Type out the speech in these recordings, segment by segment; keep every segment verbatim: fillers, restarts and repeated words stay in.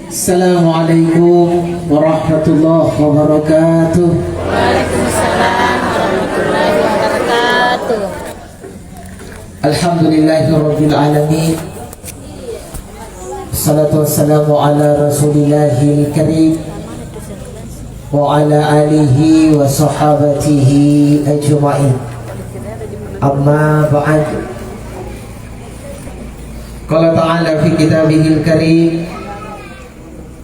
Assalamualaikum warahmatullahi wabarakatuh. Waalaikumsalam warahmatullahi wabarakatuh. Alhamdulillahirabbil alamin. Salatu wassalamu ala Rasulillahil Karim wa ala alihi wa sahabatihi ajma'in. Amma ba'd. Qala ta'ala fi kitabihil karim,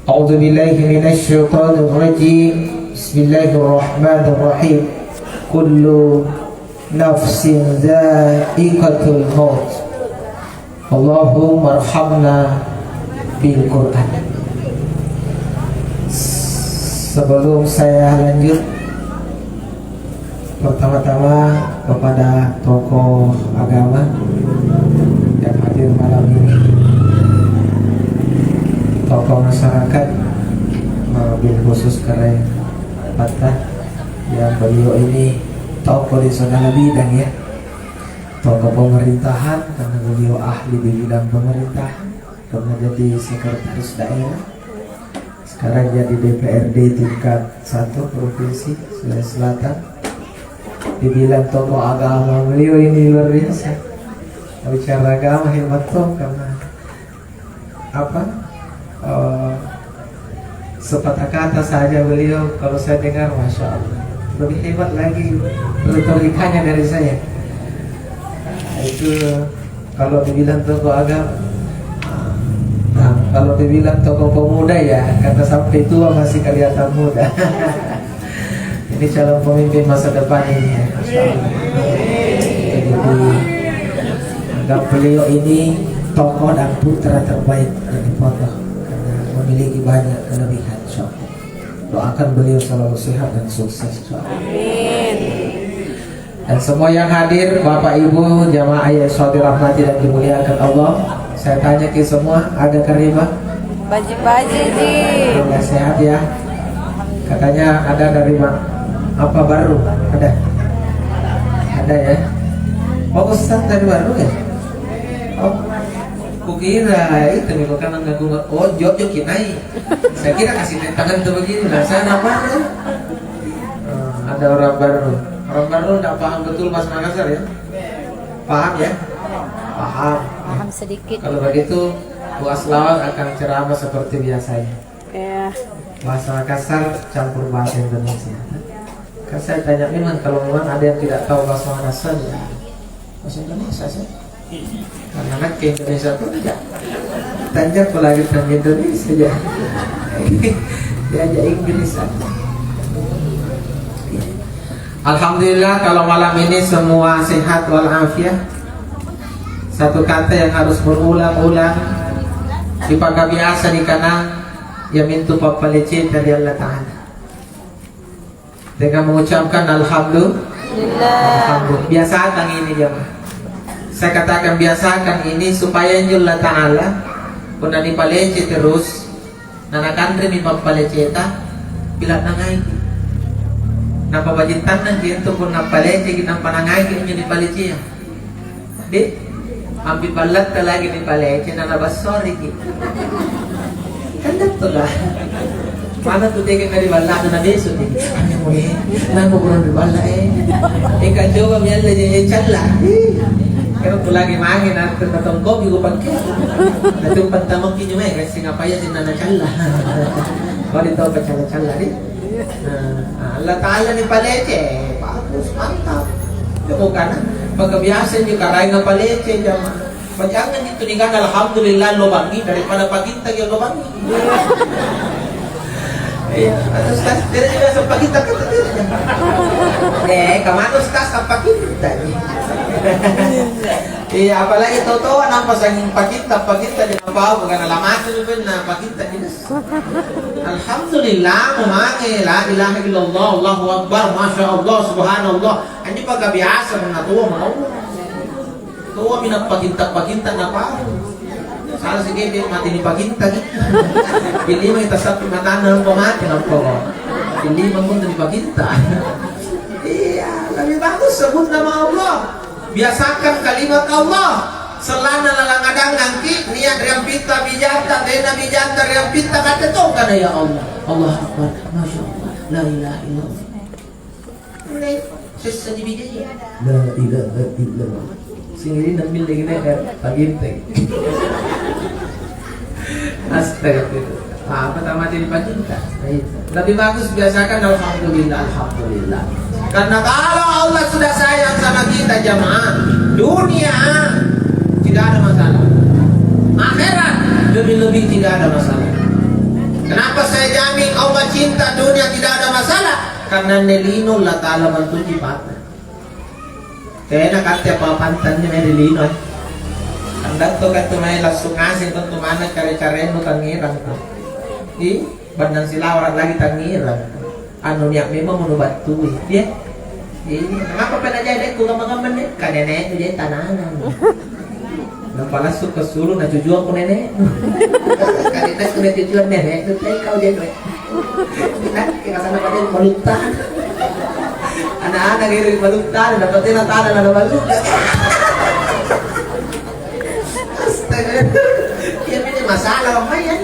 a'udzu billahi minasy syaithanir rajim. Bismillahirrahmanirrahim. Kullu nafsin dza'iqatul maut. Allahummarhamna bil Qur'an. Sebelum saya lanjut, pertama-tama kepada tokoh agama yang hadir malam ini, tokoh masyarakat, wabil khusus Karaeng Patah, yang beliau ini tokoh di segala bidang, ya, tokoh pemerintahan karena beliau ahli di bidang pemerintahan, pernah jadi sekretaris daerah, sekarang jadi D P R D tingkat satu Provinsi Sulawesi Selatan. Dibilang tokoh agama, beliau ini luar biasa. Bicara agama hebat toh, karena apa, eh, sepatah kata saja beliau, kalau saya dengar, Masya Allah, lebih hebat lagi retorikanya dari saya. Nah, itu kalau dibilang tokoh agama, nah, kalau dibilang tokoh pemuda, ya, karena sampai tua masih kelihatan muda. Ini calon pemimpin masa depan ini, ya. Jadi, anggap beliau ini tokoh dan putra terbaik yang dipotong karena memiliki banyak kelebihan, insya Allah. Doakan beliau selalu sehat dan sukses, insya Allah. Dan semua yang hadir, Bapak Ibu, jamaah yang dirahmati dan dimuliakan Allah, saya tanya ke semua, ada kareba? Baji-baji, Ji. Alhamdulillah, sehat, ya. Katanya ada dari ma-, apa, Barru? Ada? Ada, ya? Oh, Ustaz dari Barru, ya? Oh, kukira itu nih, bukan ngaku, oh, Jojo Kinai. Saya kira kasih tangan tuh begini, nah, sana Barru. Eh, ada orang Barru. Orang Barru nggak paham betul bahasa Makassar, ya? Paham, ya? Paham. Paham sedikit. Kalau begitu, Bu Aslawan akan ceramah seperti biasanya. Iya. Bahasa Makassar campur bahasa Indonesia. Kan saya tanya memang, kalau memang ada yang tidak tahu bahasa Makassar, ya, bahasa Indonesia saja. Karena anak ke Indonesia tuh aja. Tanya aku lagi tentang Indonesia aja. Diajak Inggris aja. Alhamdulillah, kalau malam ini semua sehat walafiat. Satu kata yang harus berulang-ulang dipakabiasa dikanang, iamintu pappaleceta ri Allata'ala. Dengan mengucapkan alhamdulillah. Alhamdulillah. Biasakan ini, jamaah. Saya katakan biasakan ini supaya injo Allata'ala, punna nipalece terus, na nakanremi pappaleceta, pila nangaiki. Nampa bajittannangki antu punna paleceki nampa nangaiki anjo nipalecea. Deh, ampi ballatta lagi nipalece na nabassoriki. Kan dattoka. Mana tu teke kari ballana na beso ni. Anjo mo, eh, nampa kurang ri balla, eh. Eh, ka coba mi alle je, eh, calla. Ih. Kero ku lagi mange na tongkopi ku pakke. Na tu pantamakki nyo mae, kasi ngapaya sinna na calla. Kau di tau pacalla-calla ni. Nah, Allah Ta'ala nipalece, bagus, mantap. Ya, bukan, maka biasa injo karaeng napalece, jama. Pajangan itu nikana alhamdulillah lobangi daripada pakinta ya lobangi. Iya, terus kan, jadi biasa pakinta kan tidak. Eh, kemana ustaz apa kita ni? Iya, apalagi tau-tau nampa sanging pakinta, pakinta di apa, bukan alamat itu benar, pakinta jelas. Alhamdulillah, mange, la ilaha illallah, Allahu Akbar, Masya Allah, Subhanallah. Anjo pakabiasa, punna toa mamo. Toami nappakinta-pakinta napau. Salah sikit mati nipakinta, gitu. Pilih mah kita satu matana, nampa mati, nampa kok. Pilih mah pun nipakinta. Iya, lebih bagus sebut nama Allah. Biasakan kalimat Allah. Sellanna lalang adangangki, nia' ri ampitta bijatta, tena bijatta ri ampitta, katte tongkana, ya Allah. Allahu Akbar. Masya Allah. La ilaha illallah. Nih, sessaji bijaya. La ilaha illallah. Singiri nambil lagi nih, eh, paginteng. Astaga. Apa tak mati dipacinta? Nah, itu. Lebih bagus biasakan alhamdulillah, alhamdulillah. Karena kalau Allah sudah sayang sama kita, jamaah, dunia tidak ada masalah. Akhirat lebih-lebih tidak ada masalah. Kenapa saya jamin Allah cinta, dunia tidak ada masalah? Karena anne lino Allah Ta'ala bantuji pata. Tena katte apa-apantanni mae ri lino, eh. Andatto katte mae lassung ngaseng tontu manna care-carennu tangngerang. Ih, bannang silawara lagi tangngerang. Anu nia' memang mau nubattui, ya. Ih, kenapa pernah jadi aku gampang-gampang nih? Ka nene'nu jadi tananang. Nampa lassukko sulu nacujuangko nene'nu. Kali tes kuda cucuan nene'nu, tai kau jadi. Nah, kira sana pada balutta. Anak-anak ini balutta, dapat tena tanah, ada balutta. Astaga. Iya, ini masalah apa ya?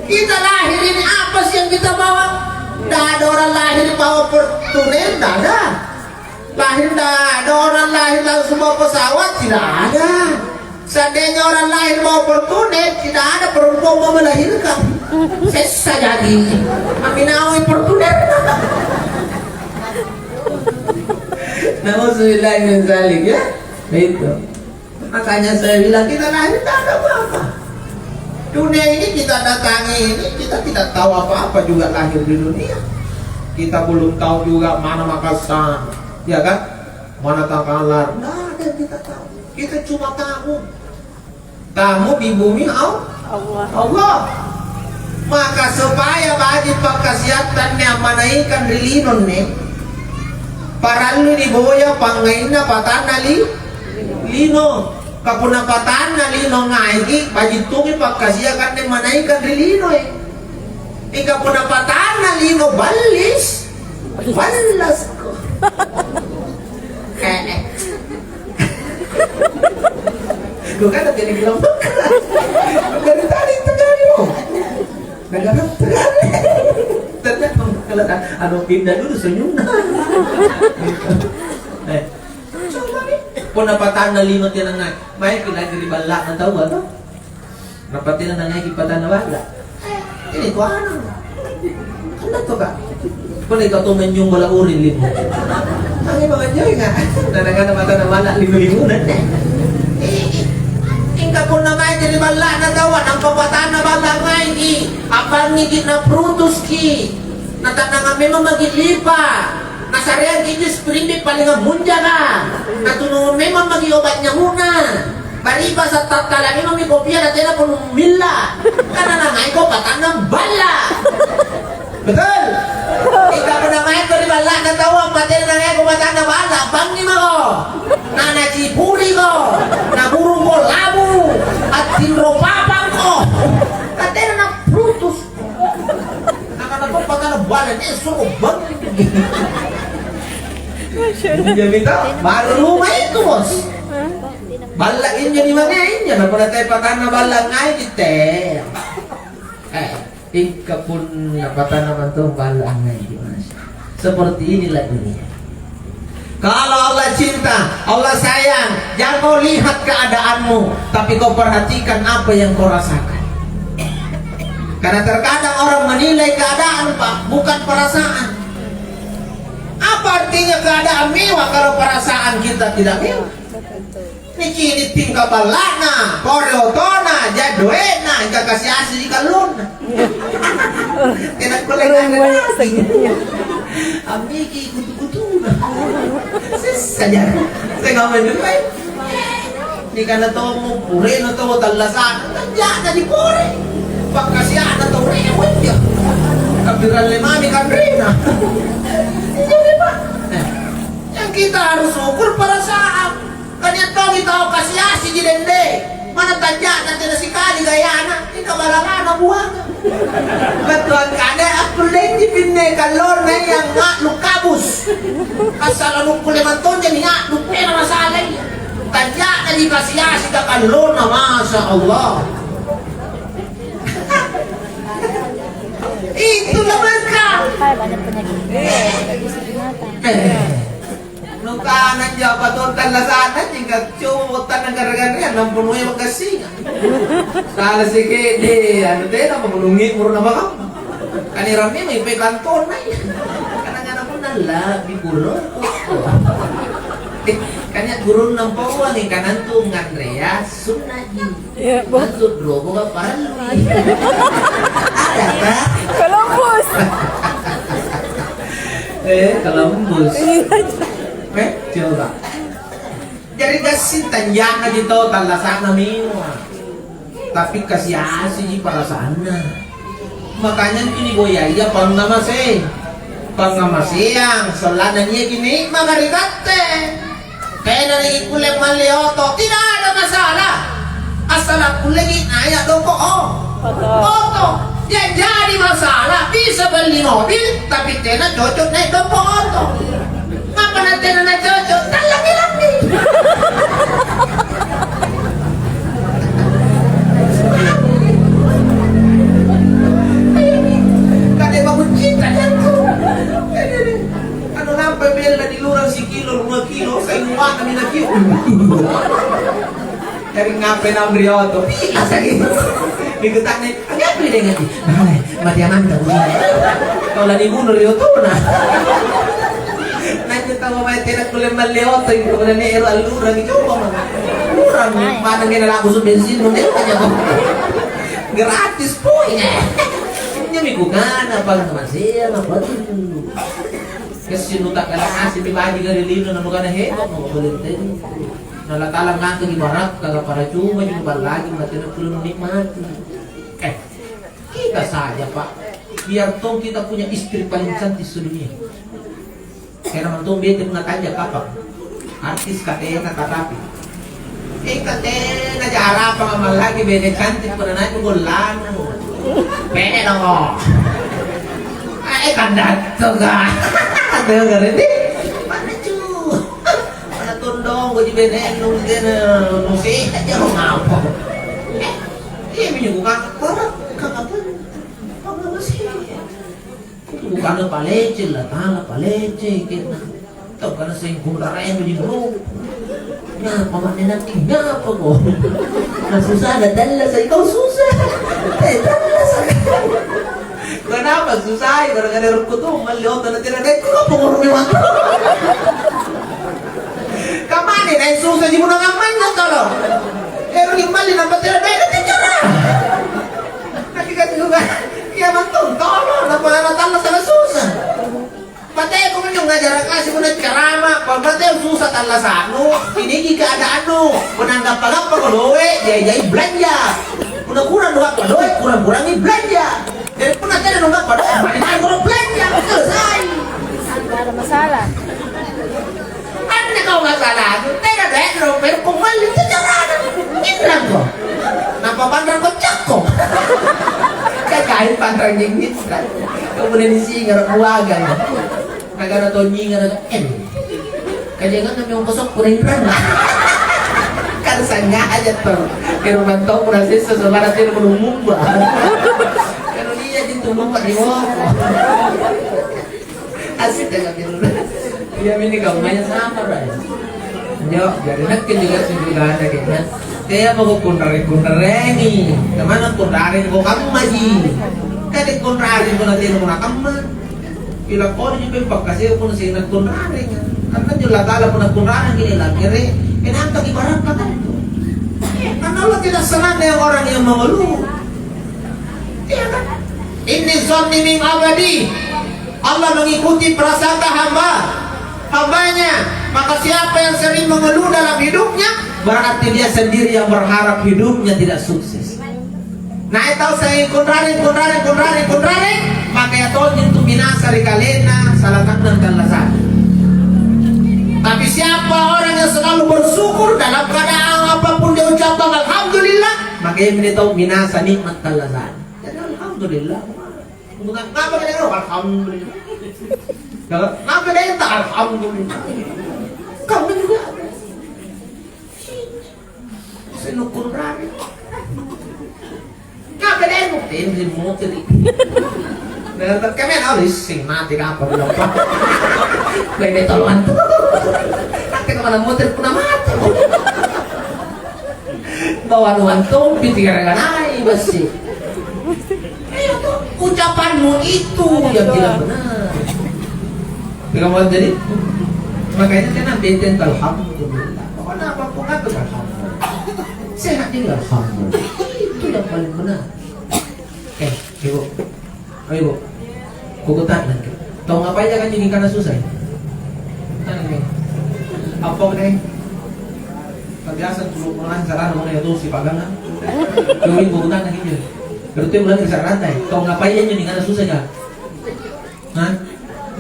Kita lahir ini apa sih yang kita bawa? Tidak ada orang lahir bawa Fortuner, tidak ada. Lahir, tidak ada orang lahir langsung bawa pesawat, tidak ada. Seandainya orang lahir bawa Fortuner, tidak ada perempuan mau melahirkan. Sessa jadi. Aminawi Fortuner. Nauzubillah min zalik, ya. Itu. Makanya saya bilang, kita lahir tak ada apa-apa. Dunia ini kita datangi ini, kita tidak tahu apa-apa juga lahir di dunia. Kita belum tahu juga mana Makassar, ya kan? Mana Takalar, nggak ada yang kita tahu. Kita cuma tahu. Tamu di bumi Al-, Allah. Allah. Maka supaya baji' pakkasiattanne ammanaikang ri linonne, parallui niboya pangngainna patanna li-, lino. Ka punna patanna lino ngaiki, baji' tongi pakkasiakanne manaikang ri linoe. Mingka punna patanna lino ballis, ballasko. Eh, eh. Gua kan tadi bilang, dari tadi itu tadi, oh. Nagara tadi. Ternyata kalau anu pindah dulu senyumna. Eh, coba nih. Punna patanna lino tena ngai, maeki lagi ri balla'na taua to. Napatena nangaiki patanna balla. Ini kuana. Andatto ka. Pole ka to menjung bala urin limu. Tangi manganjoi nga. Nanakana patanna balla limu-limu nanne. Ingka punna mae ri balla'na taua nampa patanna balla ngaiki, appangngiki naprutuski. Natannanga memang maki lipa. Nasareangki jus pirimpi paling ammunjaka. Natunu memang maki obat nyamuna. Bari'basa' tattala memammi kopia natena pole ummilla. Karena nangaiko patanna balla. Betul? Mingka punna maeko ri balla'na taua, matena nangaiko patanna balla, bangngi mako. Na nacipuriko, naburungko labu, attinro papangko. Katena naprutus. Nakana to patanna balla, nia' suro bangngi. Masya Allah. Injo mita, baru rumah itu, Bos. Balla injo di mana injo? Napada te patanna balla ngai kitte. Eh, ingka punna patanna mantong balla ngai, Mas. Seperti inilah dunia. Kalau Allah cinta, Allah sayang, jangan kau lihat keadaanmu, tapi kau perhatikan apa yang kau rasakan. Karena terkadang orang menilai keadaan, Pak, bukan perasaan. Apa artinya keadaan mewah kalau perasaan kita tidak mewah? Nicini' tingka balla'na, pore otona, ja doe'na, engka kasi-asiji kallonna. Tena kulle nganre lagi. Ambiki kutu-kutuna. Sessa jari. Tengah mendukai. Nikana tommo purena tau tallasa'na, tanja'na di pore. Pakkasia'na tau rewe injo. Kapiralle mami kanrena. Injo deh, Pak. Eh, yang kita harus ukur perasaan. Kania' tongi tau kasi-asiji dende. Mana tanja'na tena sikali gayana, mingka balalana buanga. Battu angkana akkulleji pinne kallorna iya nga'lu kabus. Assala nukkulle mantonja nia'lu tena masalai. Tanja'na dikasi-asi takallonna, Masya Allah. Itu na berkah. Apa ya, banyak penyakit. Mata. Eh, nukana japa tontang lasana jingka coba bottana gara-gara nampunue makassinga. Salah sikidi, anu tena mengunungi muruna bakam. Kan rammi mai pe kantonna. Karena ngana pun nalla di guru. Eh, kanya gurunna mpauangi kanantu nganrea sunnaji. Iya, Bu. Maksud roboka parallu. Ada ta? Columbus. Eh, Columbus. Eh, coba. Jari gassing tanja'na ji tau tallasa'na mewa. Tapi kasi-asiji perasaanna. Makanya intu niboyaya pangngamase. Pangngamaseang, sollanna niaki nikmaka ri katte. Tena nikikulle malli oto, tidak ada masalah. Asal akkulleki naya doko o. Oto. Yang jadi masalah bisa beli mobil tapi tena cocok naik doko oto. Apa na tena na cocok? Tallambi-lambi. Kade bangun cinta jantung. Anu nampa bella di lurang sikilo, dua kilo, sai muana mina kio. Jari ngape naung ri oto? Pila saki? Dikutane, "Ngape ri dengaji?" "Nah, mati amanta kucina." Kau lani bunuh ri otona. Nanya tau mae tena kulle malle oto, kemudian ero allurang coba mana. Lurang mana ngena labu su bensin nu deh aja kok. Gratis poin. Nyami kukana pang masih apa tuh? Kasi nu takkala ngaseng mi baji' ri lino, namukana hebat mako balenteng. Na Allata'ala ngakangi barakka', paracuma ji nuballaki, mate nakkulle nunikmati. Eh, kita saja, Pak. Biar tong kita punya istri paling cantik sedunia. Kena mantong bete punna tanja kapang. Artis katena tatapi. Eh, katena ja harapang mallaki bene cantik punna naik gollanu. Bene dong. Eh, kandatto ka. Dengar ini. Mana cu? Mana tondong gua di bene nung kena musik aja lo ngapa? Eh, iya minyak gua kakak kakak apa? Apa sih? Itu bukanna palece, Allata'ala palece, kena. Tau kana seng kunrarenu di mulu. Nyapa ma'ne nanti, nyapa ko? Na susah na tallasa, kau susah. Eh, tallasa. Kenapa susah? Gara-gara rukku tu, malli oto na tena dekku, apa ngurungi waktu? Kamane na susah ji munang ammanya tolo. Ero ni malli nampa tena dekku, ticara. Nanti kasih juga. Iya, mantong tolo, nampa na tallasa na susah. Mateko minjo ngajara kasi punna carama, pammateo susah tallasa'nu, ciniki keadaannu, punna anggappa-gappako doe', jai-jai belanja. Punna kurang gappa doe', kurang-kurangi belanja. Jari punna tena nugappa doe', mari-mari koro belanja, selesai. Tidak ada masalah. Anne kau masalahnu, tena doe' ro, pero kong malli tu carana. Inrangko. Nampa panrangko cakko. Kakain panrang jingit. Kemudian disingara buagang. Nagana tonyinga na en. Kajangan nami ongkosok pura inrang. Kan sengaja to. Ke rumah tau pura sessa saudara tena belum mumba. Kalau dia jintu mumba di woko. Astaga, iya, ini kaumnya sama, Bray. Yo, jadi nakke juga sih juga ada gitu. Kaya mau kunrareng-kunrarengi. Kemana kunrareng kok kamma ji? Kade kunrareng kok nanti mau kamma. Pila kodi ji pempakaseo pun sina kunrareng. Karena jalla taala pun kunrareng gini lakere. Kenapa kibarang kata itu? Karena Allah tidak senang dengan orang yang mengeluh. Iya kan? Inni zanni min abadi. Allah mengikuti prasangka hamba, hambanya. Maka siapa yang sering mengeluh dalam hidupnya, berarti dia sendiri yang berharap hidupnya tidak sukses. Nah, tau saya kunrareng, kunrareng, kunrareng, kunrareng, maka ya tonji tu binasa ri kalena, salah tanang kallasana. Tapi siapa orang yang selalu bersyukur dalam keadaan apapun dia ucapkan alhamdulillah, maka ia tau binasa nikmat kallasana. Jadi alhamdulillah. Bukan apa dia, alhamdulillah. Kalau apa dia tak alhamdulillah. Kamu juga. Nukunrari. Ngapain mutin di moteri? Nah, kami harus sing mati kapal lupa. Bebe tolongan tuh. Nanti kemana motor puna mati. Bawa nuan tompi tiga nai besi. Iya tuh, ucapanmu itu yang tidak benar. Tidak mau jadi. Makanya tenang beten alhamdulillah. Pokoknya apa pun ngatur alhamdulillah. Sehat juga alhamdulillah. Itu yang paling benar. Eh, Ibu. Oh, Ibu. Kukuta'nang. Tau ngapaia kanjo nikana susai? Tanya. Apa deh? Kebiasaan dulu pernah sarana mana itu si pagangan. Ibu, kukuta'nang injo. Berarti mulai bisa rantai. Tau ngapaia injo nikana susai, Kak? Hah?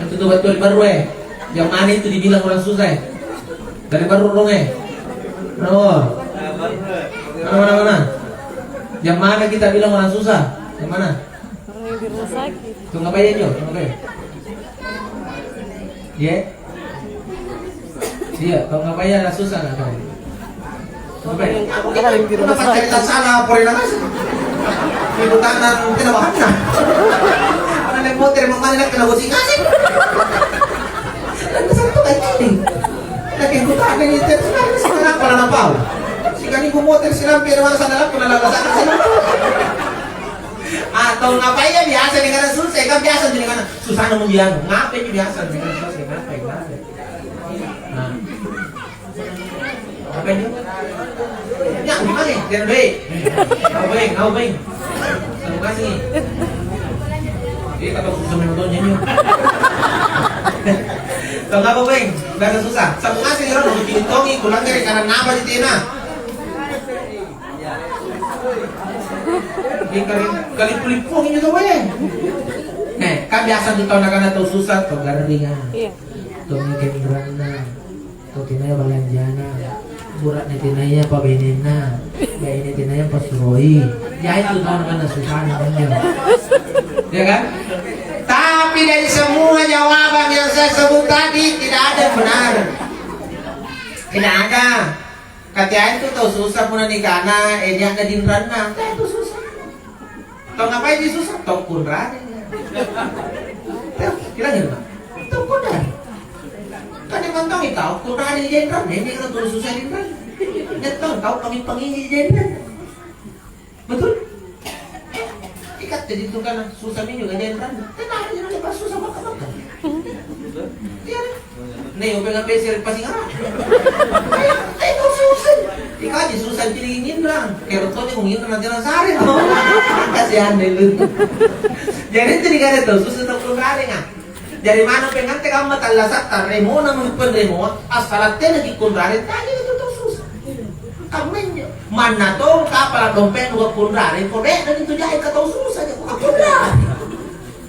Itu tuh betul baru eh. Yang mana itu dibilang orang susah eh? Dari baru dong eh. Oh. Mana, mana, mana? Yang mana kita bilang orang susah? Yang mana? Orang yang di rumah sakit. Tau ngapaia njo? Tau ngapaia? Iya? Iya, tau ngapaia susah nggak tau? Ngapaia? Orang yang di rumah sakit. Kenapa cerita sana, pore nangis? Ibu tangan, tidak bahanna. Karena naik motor, emang mana nak kena bosi ngasih? Dan besar tuh kayak gini. Lagi ibu tangan ini, terus kenapa lah napau? Sika ibu motor, silampe, ada mana sana, pernah lama sana, sana. Atau ngapaia biasa dengan susah, kan biasa dengan susah namun dia. Ngapain biasa dengan susah, ngapain, ngapain? Nah. Apa itu? Ya, gimana? Jangan baik. Kau baik, kau baik. Terima kasih. Jadi kata susah memang tuh nyanyi. Tahu apa, Bang? Bahasa susah. Sabu ngasih orang mau bikin tongi, pulang dari kanan apa di tena? Di kali, kali pulipung ini tuh, Bang. Eh, kan biasa tuh tahun akan tahu susah, tahu garingan. Iya. Tau nikenranna, tau tenaya balanjana, bura'ne tenaya pabenenna, baine tenaya pasuroi. Jai tu tau nakanna susana anjo. Ya kan? Tapi dari semua jawaban yang saya sebut tadi, tidak ada yang benar. Tidak ada. Kateai tu tau susah punna nikana, eh, nia'na dinranna. Tau susah. Tau ngapain Yesus? Tau kunrareng. Tau, bilang ya, Mak? Tau kunrareng. Kan emang tau, tau kunrareng jenderal, memang kan terus susah jenderal. Dan tau, tau pangi-pangi jenderal. Betul? Ikat jadi tukang susah minyo jenderal. Tenang aja, nanti pas susah baka-baka. Iya. Nih, upeng apa sih pasti ngarah? Eh, eh, kau susah. Ikaji susah jadi nginrang. Kero toni kau nginrang nanti nasare. Kasihan deh lu. Jadi itu dikare tau susah tau kunrareng ah. Jadi mana pengante kamma tallasa'ta remona muppen remoa, assala' tena kikunrareng tanya itu tau susah. Kammenjo. Manna tong kapala dompeng dua kunrareng, kode dan itu jahit ke tau susah, jago kakunrareng.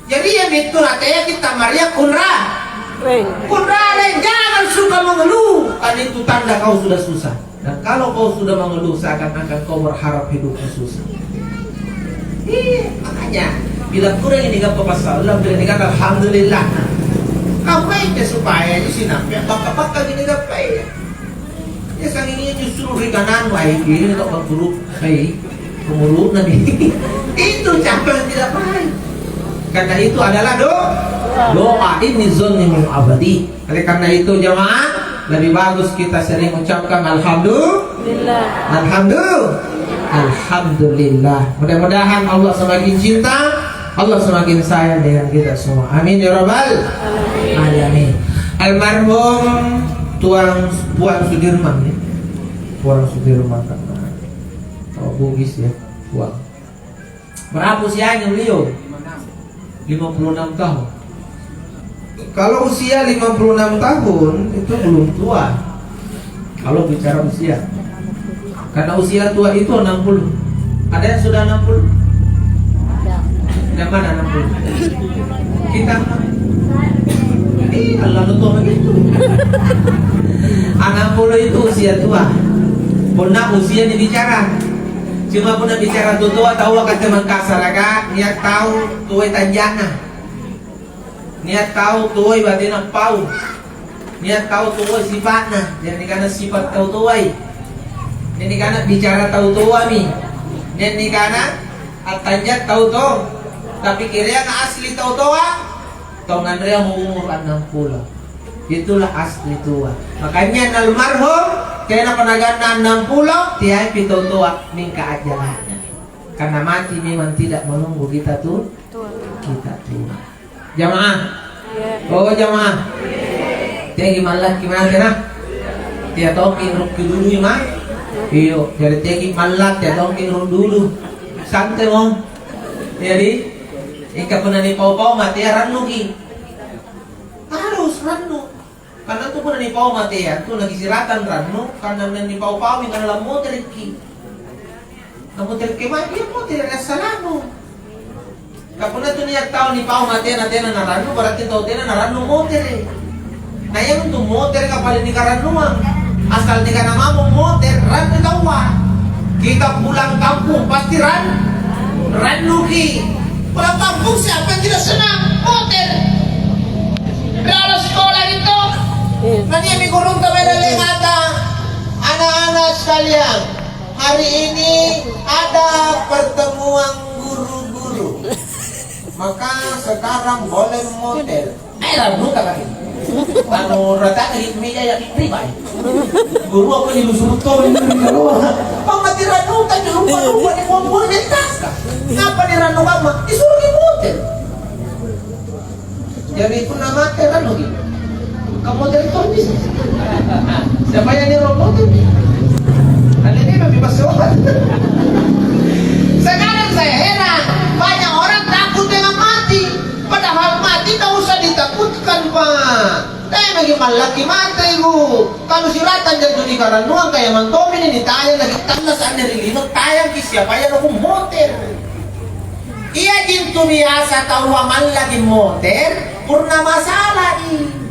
Jadi, iami tu natea kita Maria kunra-, Reng. Kunrareng, jangan suka mengeluh. Kan itu tanda kau sudah susah. Dan kalau kau sudah mengeluh, seakan-akan kau berharap hidupmu susah. Iya, makanya bila kurang ini gak pasal, bilang ini kan alhamdulillah. Kau baiknya supaya di sini sampai baka-baka gini gak baik. Ya, sangingnya justru ri kananmu, "Ai, ini tak berguru, ai, penguruna nih." Itu siapa yang tidak paham. Karena itu adalah do-, doa. Ini zonni min abadi. Oleh karena itu, jemaah, lebih bagus kita sering ucapkan alhamdulillah. Lillah. Alhamdulillah. Alhamdulillah. Mudah-mudahan Allah semakin cinta, Allah semakin sayang dengan kita semua. Amin ya rabbal alamin. Almarhum Tuang Puang Sudirman, ya. Puang Sudirman karena, oh, Bugis, ya, Puang. Berapa usianya beliau? Lima puluh enam tahun. Kalau usia lima puluh enam tahun itu belum tua. Kalau bicara usia. Karena usia tua itu enam puluh. Ada yang sudah enam puluh? Ada. Yang mana enam puluh? Kita. Ih, Allah, lu tua begitu. Enam puluh itu usia tua. Punna usia dibicara. Cuma punna bicara tua-tua, tau kata Mangkasara, ka, niat tau tuai tanja'na. Niat tau tuai batena pau. Niat tau tuai sipa'na. Jari nikana sipa' tau tuai. Nia' nikana bicara tau toami. Nia' nikana attanja' tau toa. Tapi kereanga asli tau toa, tau nganreang umuru annang pulo. Itulah asli tua. Makanya almarhum, tenapa naganna annang pulo, teaipi tau toa, mingka ajjala'na. Karena mati memang tidak menunggu kita tu-, kita tua. Jamaah. Oh, jamaah. Teaiki mallakki mate, nah. Tea tongki rukki dulu, ma. Iyo, jari teaiki malla', tea tongki ruk dulu. Santai mo. Jadi, mingka punna nipau-pau mate, rannuki. Harus rannu. Karena tu punna nipau matea, tu nakisiratang rannu, karena nipau-paui kana lammoterekki. Lammoterekki mate, iya motere' ri assala'nu. Ka punna tu nia' tau nipau matea na tena narannu, berarti tau tena narannu motere'. Na iamintu motere' ka paling nikarannuang. Asal nikana mamo motere' rannu taua. Kita pulang kampung pasti ran-, rannuki. Pulang kampung siapa yang tidak senang? Motere'. Ri olo sikola gitu. Nania'mi gurunta mae ri dallekanta, "Anak-anak sekalian, hari ini ada pertemuan guru-guru. Maka sekarang boleh motel." Eh, rannuka lagi. Anu, ratakai meja ya, ribai. Guru apa ini, lusuru tong ini, kalau apa mati rannuka, lupa-lupa di kompor di tas, kah? Ngapa di rannuka, Mak? Disuruh di motel. Jari punna mate rannuki. Kamu motel tonji. Siapa yang nyuruh motel? Ada ni mami masuk. Sekarang saya heran, banyak orang takut dengan mati. Padahal mati tak usah ditakutkan, Pak. Tena maki mallaki mate, Bu. Kalau siratang jantung nikarannuang, kaya mantomini nitayang lagi tallasa anne ri lino, tayangki siapa yang aku motel. Iaji intu biasa taua mallaki moter, purna masala'i.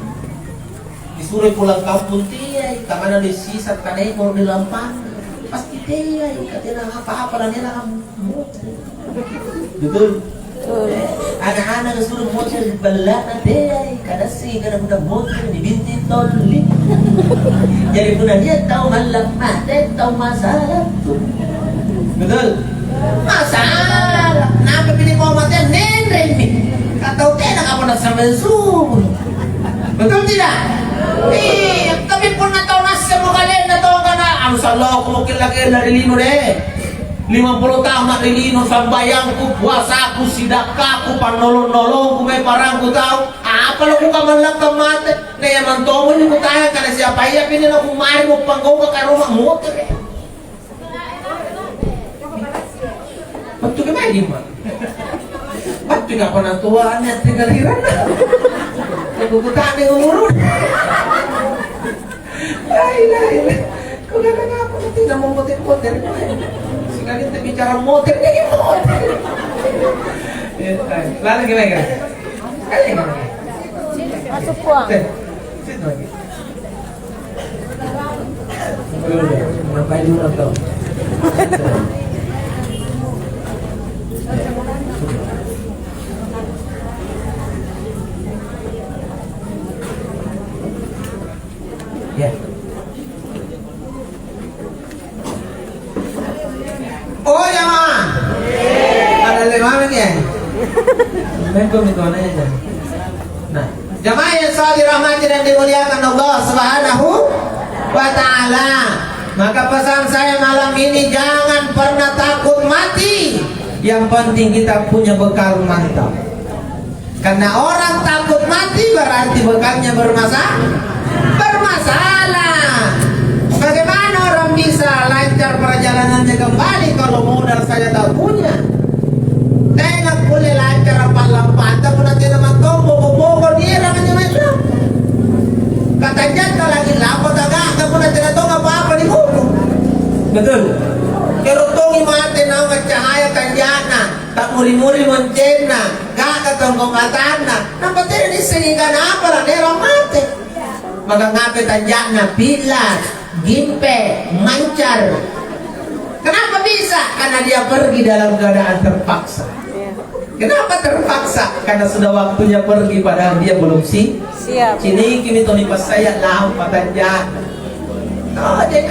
Disuroi pulang kampung teai, kamana doi' sisa tanaiko ri lampang. Pasti teai, ka tena apa-apa nanerang moter. Betul? Betul. Ana'-ana' suruh moter ri balla'na teai, kadassi kada punna moter dibinting tolli. Jadi punna nia' tau malla' mate, tau masalah tu. Betul? Masalah. Nampa pini mau mate, nenremmi. Katau tena apa nassambai subuh. Betul tidak? Iya, tapi punna tau nassemmo kalenna tau kana, anu sallo, aku mungkin lagi dari lino deh. Limampulo taung ri lino, sambayangku, puasaku, sidakkaku, pannolong-nolongku mae parangku tau. Apa lo kukamallakang mate? Na ia mantomo ni kutayang kana siapa ia pini nakumari mo panggauka karoma motere. Battu ke mai, Mak? Battu ke apa natoa anne tinggal hirana? Aku kutane umur. Lain, lain. Kau kata apa? Tidak mau moter-moter. Sekali kita bicara moter, dia moter. Ya, lain. Lalu gimana, kan? Lain. Masuk, Puang. Eh, situ lagi. Ngapain dulu, Bang? Ya. Oh, jamaah. Pada lemah ini ya. Memang itu anehnya. Nah, jamaah yang selalu dirahmati dan dimuliakan Allah Subhanahu wa Ta'ala. Maka pesan saya malam ini, jangan pernah takut mati. Yang penting kita punya bekal mantap. Karena orang takut mati berarti bekalnya bermasa-, bermasalah. Bagaimana orang bisa lancar perjalanannya kembali kalau modal saja tak punya? Tena kulle lancar apa lampanta punna tena mattompo bombongo nierang anjo mae. Katanja'na lagi lampa tagaka punna tena tong apa-apa dihukum. Betul. Ero' tongi mate naung accahaya tanja'na. Ta'muri-muri moncenna, ga'ga tongko matanna, nampa tena nissengi kanapa lanerang mate. Maka ngape tanja'na, pi'la', gimpe', mancar. Kenapa bisa? Karena dia pergi dalam keadaan terpaksa. Kenapa terpaksa? Karena sudah waktunya pergi, padahal dia belum si-, siap. Cinikimi tau nipassaya lampa tanja'na. Oh, dia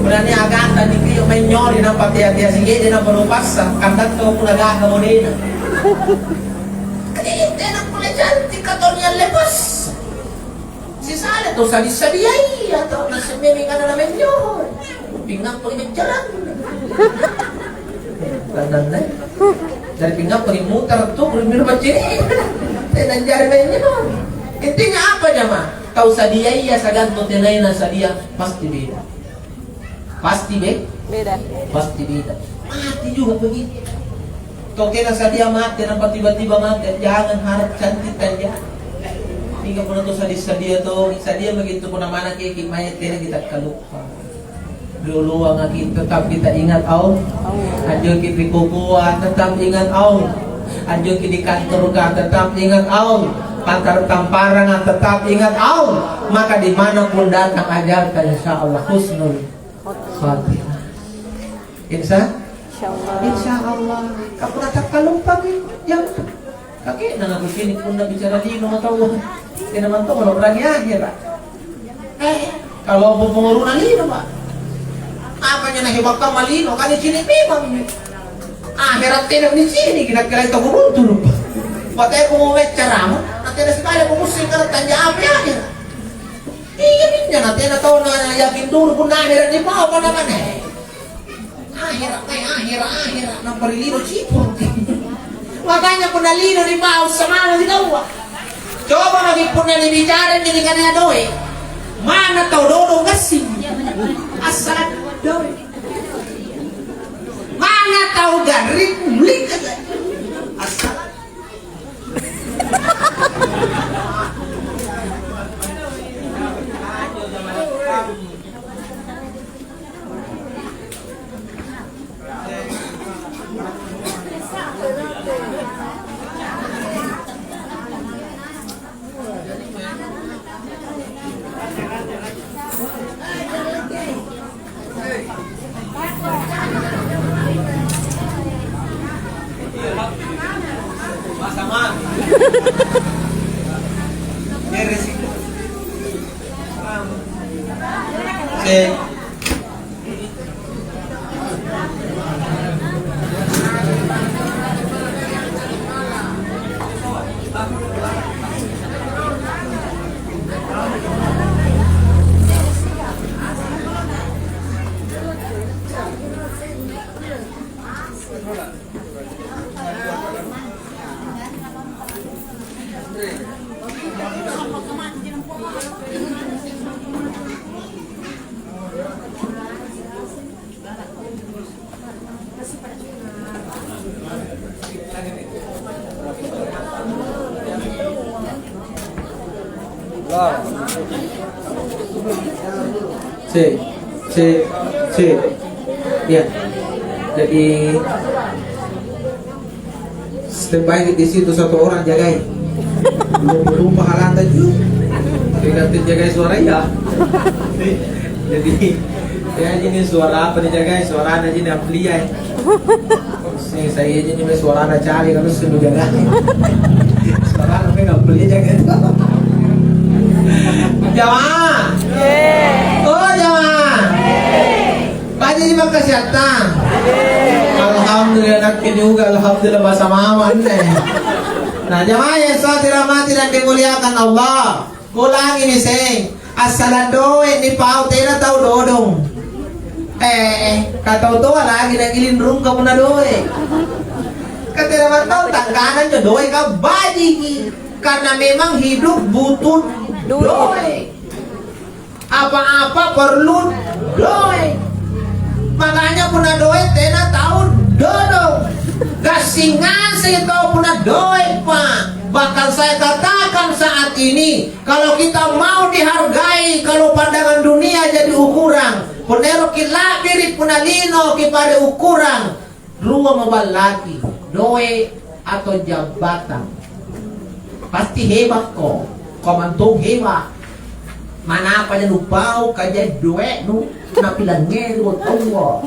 Nani aganta dikio menyori nampa tea-tea sigede nampa nupassa, kandatto punna ga'ga modena. Tena pole cantik katoni alle pas. Sisale to sadi-sadiai atau nasemmemi kana na menyori. Pingappoi meccarang. Kandanna. Dari pingappoi mutar tu, minum cini. Tena jari menyori. Intinya apa, jama? Tau sadiaya saganto tenaina sadia, pasti beda. Pasti be-, beda. Pasti beda. Mati juga begitu. Kau kena sadia mate, nampa tiba-tiba mate, jangan harap cantik tanja. Hingga punna tu sadia-sadia tu, sadia begitu punna mana keki mae tena kita kaluppa. Duluangaki tetap kita ingat Allah. Anjoki ri kokoa tetap ingat Allah. Anjoki di kantorka tetap ingat Allah. Pantar tamparanga tetap ingat Allah. Maka di mana pun datang ajalta, insya Allah husnul Fatihah. Insya? Insya Allah. Insya Allah. Kamu rasa kalupaki, ya. Kakek nang aku sini punna bicara lino matawa. Tena mantong orang berani akhir. Eh, kalau penguruna lino, Pak. Apa nyana hebat kamu lino? Kan di sini memang. Akhirat tena di sini, kira-kira itu aku runtuh, Pak. Buat aku mau bicara, Pak. Nanti ada sekali aku pusing karena tanya apa ya, akhir. Iya, minja na tena tau na yakin dulu punna akhirat nipau pada mana. Akhirat, eh, akhirat, akhirat, nampa ri lino cipuru. Makanya punna lino nipau, semangat ri taua. Coba maki punna nibicara ri kanaya doe. Mana tau dodong gassing? Assalang doe. Mana tau garring, mulik aja. Assalang. Cek, cek, cek. Ya. Jadi, standby di situ satu orang jagai. Lupa-lupa halata ju. Tidak jagai suara ya. Jadi, ya ini suara apa dijagai? Suarana ini ampliai. Sing saya ini suarana cari kalau sudah jagai. Suarana memang ampliai jagai. Jamaah. Oh, jamaah. Baji maka siatta. Alhamdulillah, nakke juga, alhamdulillah, masa mama anne. Nah, jamaah yang saya dirahmati dan dimuliakan Allah, kulangi nih, seng. Assalang doe nipau tena tau dodong. Eh, eh, katau toa lagi nagiling rungka punna doe. Katena mantau tangkana njo doe kabajiki. Karena memang hidup butuh doe. Apa-apa perlu doe. Makanya punna doe tena tau dodong. Gassing ngaseng tau punna doe, Pak. Bahkan saya katakan saat ini, kalau kita mau dihargai, kalau pandangan dunia jadi ukuran, punna eroki la'biri, punna linoki pada ukuran, Rua maballaki, doe atau jabbatang. Pasti hebakko, komantong heba. Manapa ja nupau kaja doe'nu napilangngeri taua.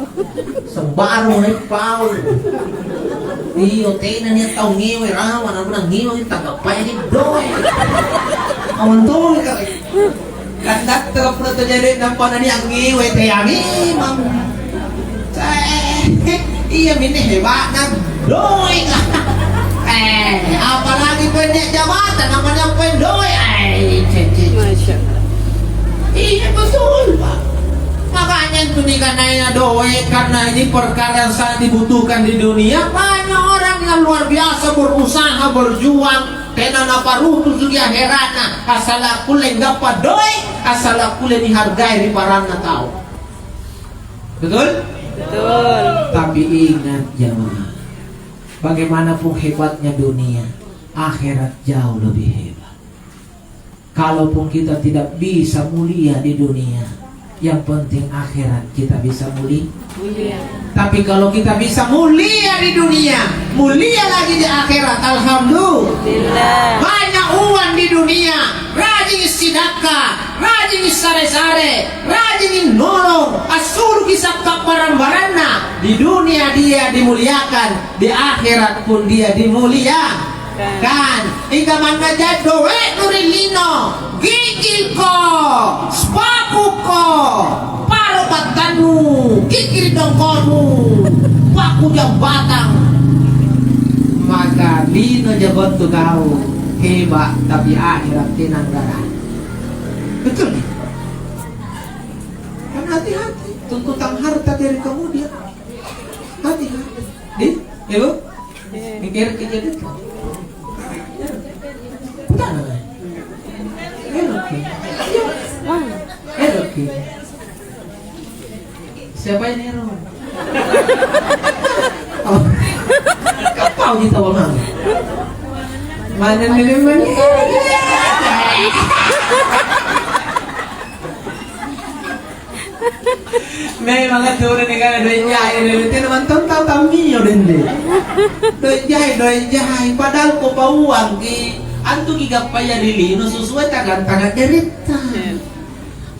Sembarang nupau. Iyo, tena nia tau ngewe rawa, namuna ngewe tagappai doe. Komantong kali. Kandattoro punna tojere nampa nani angngewe tea memang. Ceh, iya minne heba'na doe'. Eh, apalagi poeng nia' jabatan, namanya poeng doe'. Eh, ceh, ceh. Masya Allah. Iya, betul, Pak. Makanya itu nikanaya doe' karena ini perkara yang sangat dibutuhkan di dunia. Banyak orang yang luar biasa berusaha, berjuang, tena naparutusuki ahera'na, assala'kulle anggappa doe', assala'kulle nihargai ri paranna tau. Betul? Betul. Tapi ingat, jamaah, bagaimanapun hebatnya dunia, akhirat jauh lebih hebat. Kalaupun kita tidak bisa mulia di dunia, yang penting akhirat kita bisa muli-, Mulia. Tapi kalau kita bisa mulia di dunia, mulia lagi di akhirat, alhamdulillah. Banyak uang di dunia, rajin sidakka, rajin sare-sare, rajin nolong, assuluki sakka barang-baranna. Di dunia dia dimuliakan, di akhirat pun dia dimulia. Kan, ingka manna jai doe'nu ri lino, gigilko, spakukko, paro battannu, kikkiri dongko'nu, paku jambatang. Maka lino jabattu kau heba, tapi akhirat tenang darah. Betul nih? Kan hati-hati, tuntutan harta dari kemudian. Hati-hati. Di, ya, Bu? Mikir kejadian. Tanya. Eroki. Eroki. Siapa ini Ero? Oh. Kapau kita wamang. Mana nene mani? Memang antu ri negara doe' jahe, doe' tena mantong tau tammio dende. Doe' jahe, doe' jahe. Padahal kupauangki, antu kigappaya ri lino susue tagantangang deretta.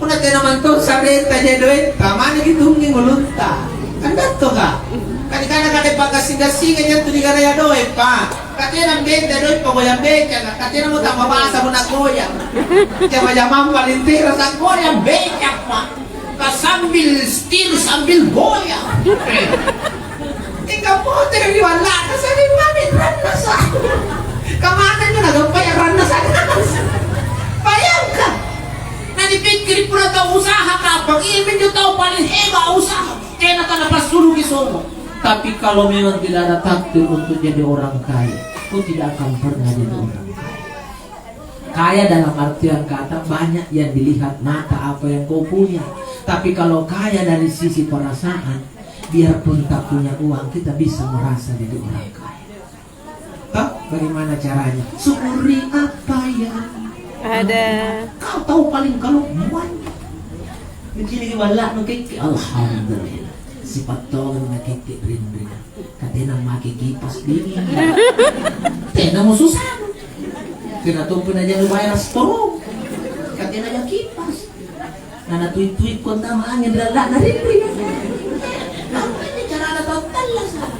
Punna tena mantong sareta jai doetta, maniki tungngi ulunta. Kan dattoka? Kan nikana kade pagassing-gassinga antu nigaraya doe', Pa. Katena benta doe' pagoyang becaka, katenamo tamba basa punna goyang. Jama-jamang paling tera sanggoyang becak, Pa. Ka sambil setir sambil goyang. Tinggal pote ri balla'na sa'ring mami rannasa'. Kamana injo nagappaya rannasa'? Bayangkan. Nanipikkiri punna tau usaha kapang, iaminjo tau paling heba' usaha. Tena tanapassuluki somo. Tapi kalau memang tidak ada takdir untuk jadi orang kaya, kau tidak akan pernah jadi orang kaya. Kaya dalam artian kata banyak yang dilihat mata apa yang kau punya. Tapi kalau kaya dari sisi perasaan, biarpun tak punya uang, kita bisa merasa jadi orang kaya. Toh, bagaimana caranya? Syukuri apa yang ada. Kau tahu paling kalau muan. Begini balla'nu kekke, alhamdulillah. Sipa' tongi na kekke rinring. Katena make kipas dinging. Tenamo susah. Tena tompi najaga bayar strom. Katena ja kipas. Nanatui-tuikko antama anging ri alla'na rinring. Apa ini carana tau tallasa'?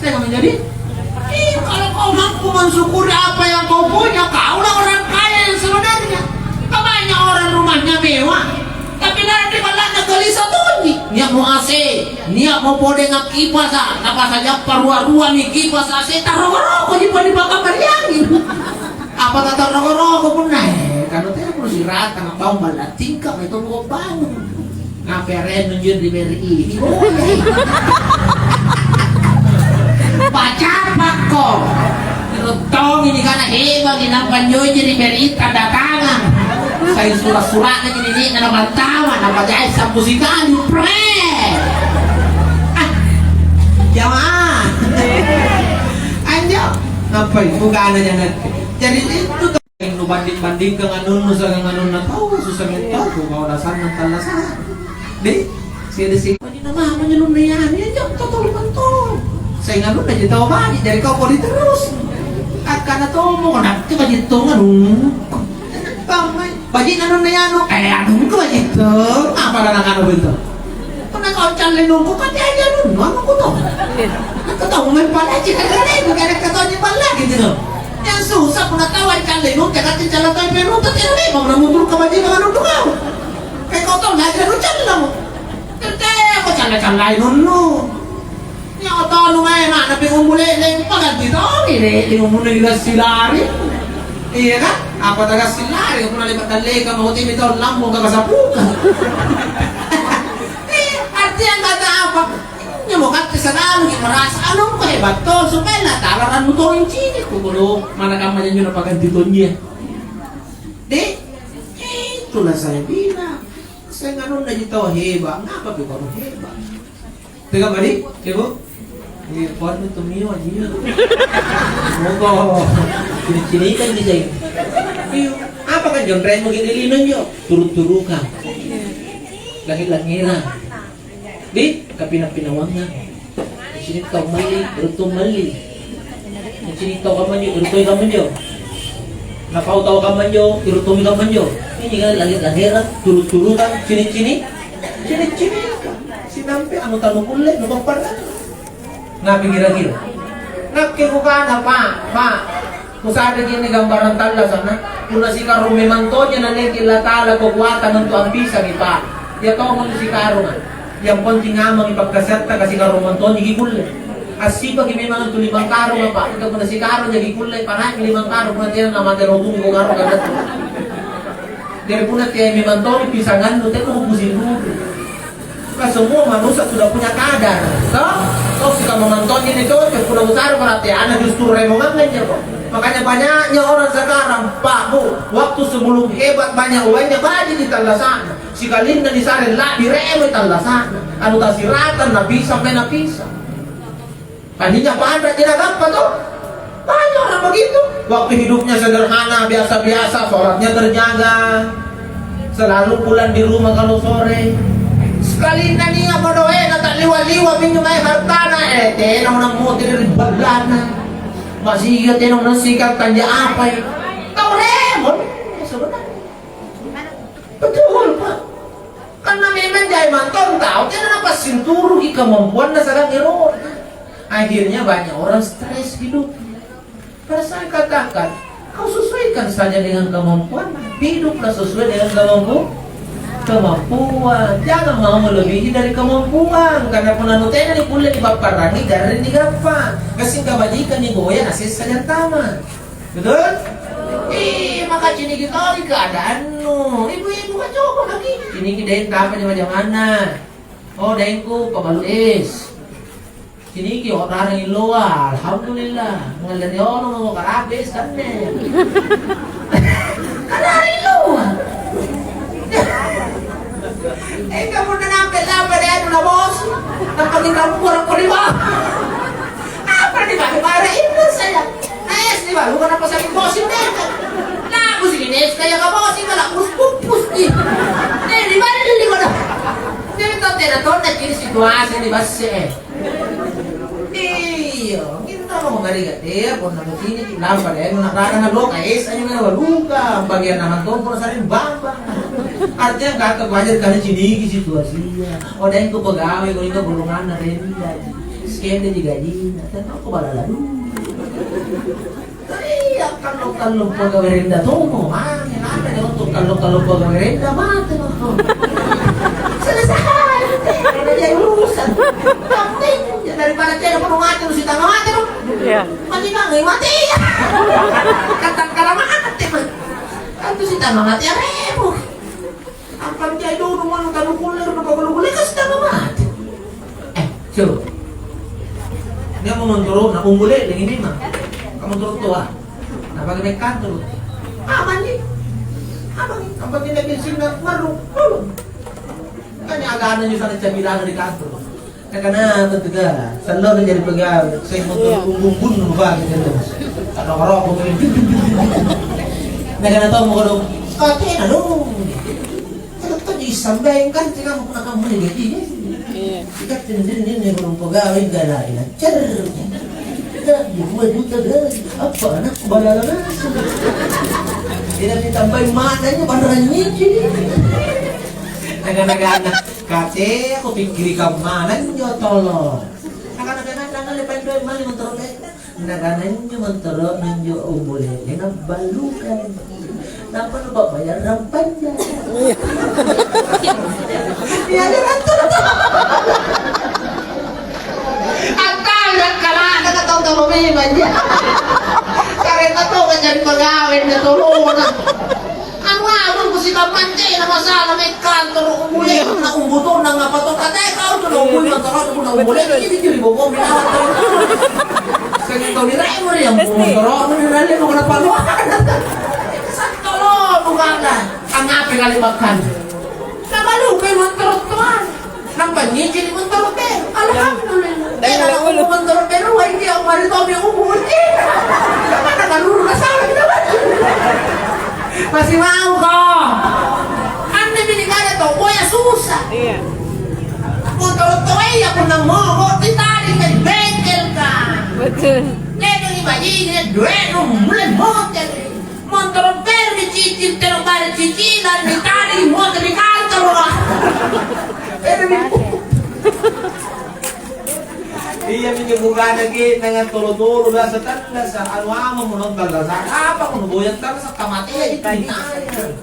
Saya menjadi, eh, kalau kau mampu mensyukuri apa yang kau punya, kaulah orang kaya yang sebenarnya. Banyak orang rumahnya mewah, tapi dalam ri balla'na gelisah tonji. Nia'mo A C, nia'mo podeng akkipasa, napasajappa rua-ruami kipas A C, taroko-rokoji pole nipakamma ri anging. Apa tataroko-roko punna, eh, kanu tena perlu siratang, bangun balla' tingka, mae tommo bangun. Ngape arennu njo ri B R I? Pacapakko. Terus tongi nikana hebangi nampa njoji ri B R I tanda tangan. Sai sura'-sura'na ji nene'na napantama, napajai sambu sikali. Pre! Ah, jamaah. Anjo, nampai bukana jana. Jadi itu nu banding-bandingkang anunnu siagang anunna tau, susah mentau, kau dasarna tallasa'na. Deh, sede sing baji na mama nyelum meyani, ya jam tau tau lima tau. Saya ngalun aja tau baji, dari kau kodi terus. Akkana tomo, nanti baji tong anu. Baji na nunna anu, eh, anu kau baji tong. Apa anak anu itu? Punna kau calle nungku, pati aja nunnu, anu kuto. Iya. Aku tau main pala cina kare, bukan kata ni pala gitu. Yang Susah punna tau ancalle nunta, kati calla tau pe nunta, tena memang na mundur kewajiban anuntu kau. Kayak kau tau lagi anu calla mo. Tete, kau calla-callai nunnu. Ya, tau nu mae, na, na pe umbu lele, paganti tau ni lele, umbu lele silari. Iya kan? Apa tagassi lari, punna lepa dalleka, mau timi tau lambung kaka sapuka. Eh, artinya kata apa? Injo mo katte sanaluki marasa anungku hebat to, supaya natala rannu tong cini'. Kukulo, mana kamma janjo napaganti tonjia. Dek, itulah saya bilang. Saya nganunna ji tau hebat, ngapa pi baru hebat? Tega badi, Ibu? Iya, kuat itu mio aja. Monggo. Cini-cinikan di saya. Iya. Apa kan jonremu gini lino jo? Turut-turukang. Langit-langiran. Di kapinang-pinawangnganga. Di sini tau malli, ruttung malli. Di sini tau kamanjo, ruttung kamanjo. Napau tau kamanjo, ruttung kamanjo. Ini kan langit-langiran, turut-turukang, cini-cini, cini-cini. Sinampe anu tanu kulle, nu papparang. Napi kira-kira? Nakke kukana, Pak, Pak. Kusareki anne gambarang tallasa'na, punna sikarung memang tonja naneki Allata'ala kekuatan untu' ampisaki, Pak. Iya tongmo antu sikarunga. Yang penting amangi pakkasiatta, kasikarung tonjaki kulle. Assipaki memang antu limang karunga, Pak. Mingka punna sikarung jaki kulle, panaiki limang karung, punna tena namate rotungi ko karung kadatte. Jari punna teai memang tongi pisangannu, tena kupusing dudu. Kan semua manusia sudah punya kadar, toh? Toh, sikamma mantonji nicocok, punna kusare perhatianna justru remonganna injo, kok. Makanya banyaknya orang sekarang, Pak, Bu, waktu sebelum hebat banyak uangnya, baji' ditallasa'na. Sikalinna nisare la'bi remoi tallasa'na. Anu tasiratang napisang mae napisang. Tadinya panra'ji nagappa to. Banyak orang begitu. Waktu hidupnya sederhana, biasa-biasa, sholatnya terjaga. Selalu pulang di rumah kalau sore. Sekalinna nia' mo doena ta'liwa-liwa minjo mae hartana, eh, tena nammotiri ri ballana. Masih iya tena nasikap kanja apai. Tau remon sebenarnya. Betul, Pak. Karena memang jai mantong tau tena napassinturuki kemampuanna siagang ero'na. Akhirnya banyak orang stres hidupnya. Pada saya katakan, kau sesuaikan saja dengan kemampuan. Hiduplah sesuai dengan kemampu-, kemampuan. Jangan mau melebihi dari kemampuan. Karena punna nutena nikulle nipapparangi, garring nigappa. Gassing kabajikang niboya nasessa jantama. Betul? Ih, maka ciniki tau ri keadaannu. Ibu-ibu, coba maki. Ciniki deng, apa jama-jamanna? Oh, dengku, pabalu es. Ciniki, oh, rarang illoa. Alhamdulillah. Ngallari olo mo karabe es kanne. Kararang illoa. Eh, kamu na nampe lampa deh, anu na bosi. Nampa kita buka rokok di bawah. Apa nih, Pak? Kemarin itu saya. Nah, es di baru kenapa saya bosi deh? Nah, aku sini es kayak kamu sih, malah pus-pupus nih. Nih, di mana nih, di mana? Jadi, tau tidak tahu, nah, jadi situasi di base. Iya, kita mau ngari gak deh, pun nama sini, lampa deh, nak rara nggak lo, kayak es aja, mana luka, bagian nama tuh, pun sering bambang. Artinya, kata belajar kali ciniki situasinya. Oh, deh, itu pegawai, kalau itu golongan rendah. Skende di gajinya, tentu aku balala dulu. Iya, kallong-kallong pagawe renda tomo, ah, nganre deh untuk kallong-kallong pagawe renda, mate mako. Selesai, udah jadi urusan. Penting, ya, daripada tidak perlu mati, lu sitanga mati, lu. Iya. Mati kan, nggak mati, ya. Kata-kata mati, mah. Kan tuh sitanga mati, ya, repot. Apa jai dulu manu tanu kulle, rupa kulle, kulle, kasih tambah mati. Eh, Cuk. Dia mau montoro, na unggule, lagi memang. Kamu turut tua. Nah, bagaimana kantor? Aman nih. Aman nih. Apa tidak bisa nggak maruk? Belum. Kan ada juga sana cabilan di kantor. Nakanamo tega, sallo jari pegawai, saya mau Iya. Bumbung-bumbung bagi itu. Ada rokok ini. Nakana tau mau kodong, "Ah, tena dong." Kalau tadi sampai kan tena mau kena kamu lagi. Iya. Kita tendin ini belum pegawai, enggak ada ini. Cer. Kita dua juta gaji. Apa anak balala nasi? Tidak ditambahin maknanya, barang nyicil. Naga-naga anak. Kate, aku pikkiri kammana injo tolo. Nakana-kana, nakana, lepai doe mali montoro, eh. Nakana injo montoro'na injo, "Umbulele nabbalukang. Nampa nupa'bayarang panjang." Iya. Iya, iya, betul, betul. Attalla kala'na ka tau-tau memang, iya. Karena tau kan jadi pegawai, dia tolona. Anu, anu, kusikamma cena masalah mae kantoro, umbulele, na umbutona ngapa to katae kau tu na umbuli mantoro, na umbulele, ini jadi bokong, minawat. Seng tau niraimo ri yang montoro, niralle mo kana palua. Santolo bukanna. Angape kali makan? Namalukai montoro toan. Nampa nyicili montoro beru. Alhamdulillah. Tena nakubu montoro beru, wah, ini yang mari tau mi ubu, cina. Mana kaluru nasaba kita, Bang? Masih mau kau? Anne mi nikana tau boya susah. Iya. Montoro toaya punna momo ditali ke bengkel ka. Betul. Le'baki bajingi due'nu mulai montoro. Montoro beru dicicil, tena bare cicilan, ditali motor di kantor. Iya minjo bukana ke'nanga tolo-tolo biasa tallasa, anu amamo nonton tallasa, apa kono boyang tallasa, tamatea itu naya.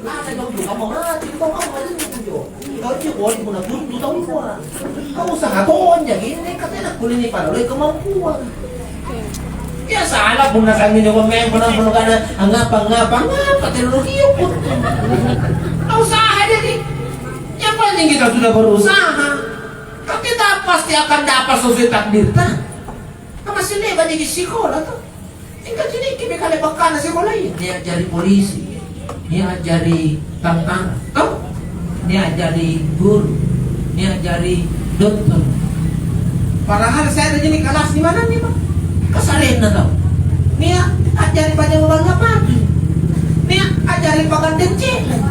Lana kau tu, kamu mati, kau kamu mati tu jo. Kau ji kodi punna tuntu taua. Kau usaha tonja, ini katena kulleni paraloi kemampuan. Ya salah punna sangi nyoba memang punna punna kada angapa angapa angapa teknologi pun. Kau usaha jadi. Yang penting kita sudah berusaha. Kan kita pasti akan dapat sesuai takdirta. Kan masih lebar di sikola tuh. Mingka ciniki mekale bakkana sikolaya, nia' a'jari polisi, nia' a'jari tantara, to? Nia' a'jari guru, nia' a'jari dokter. Padahal se'reji kelas di mananni, Pak. Kasarenna tau. Nia' a'jari pajama balla' maki. Nia' a'jari pagandeng cele.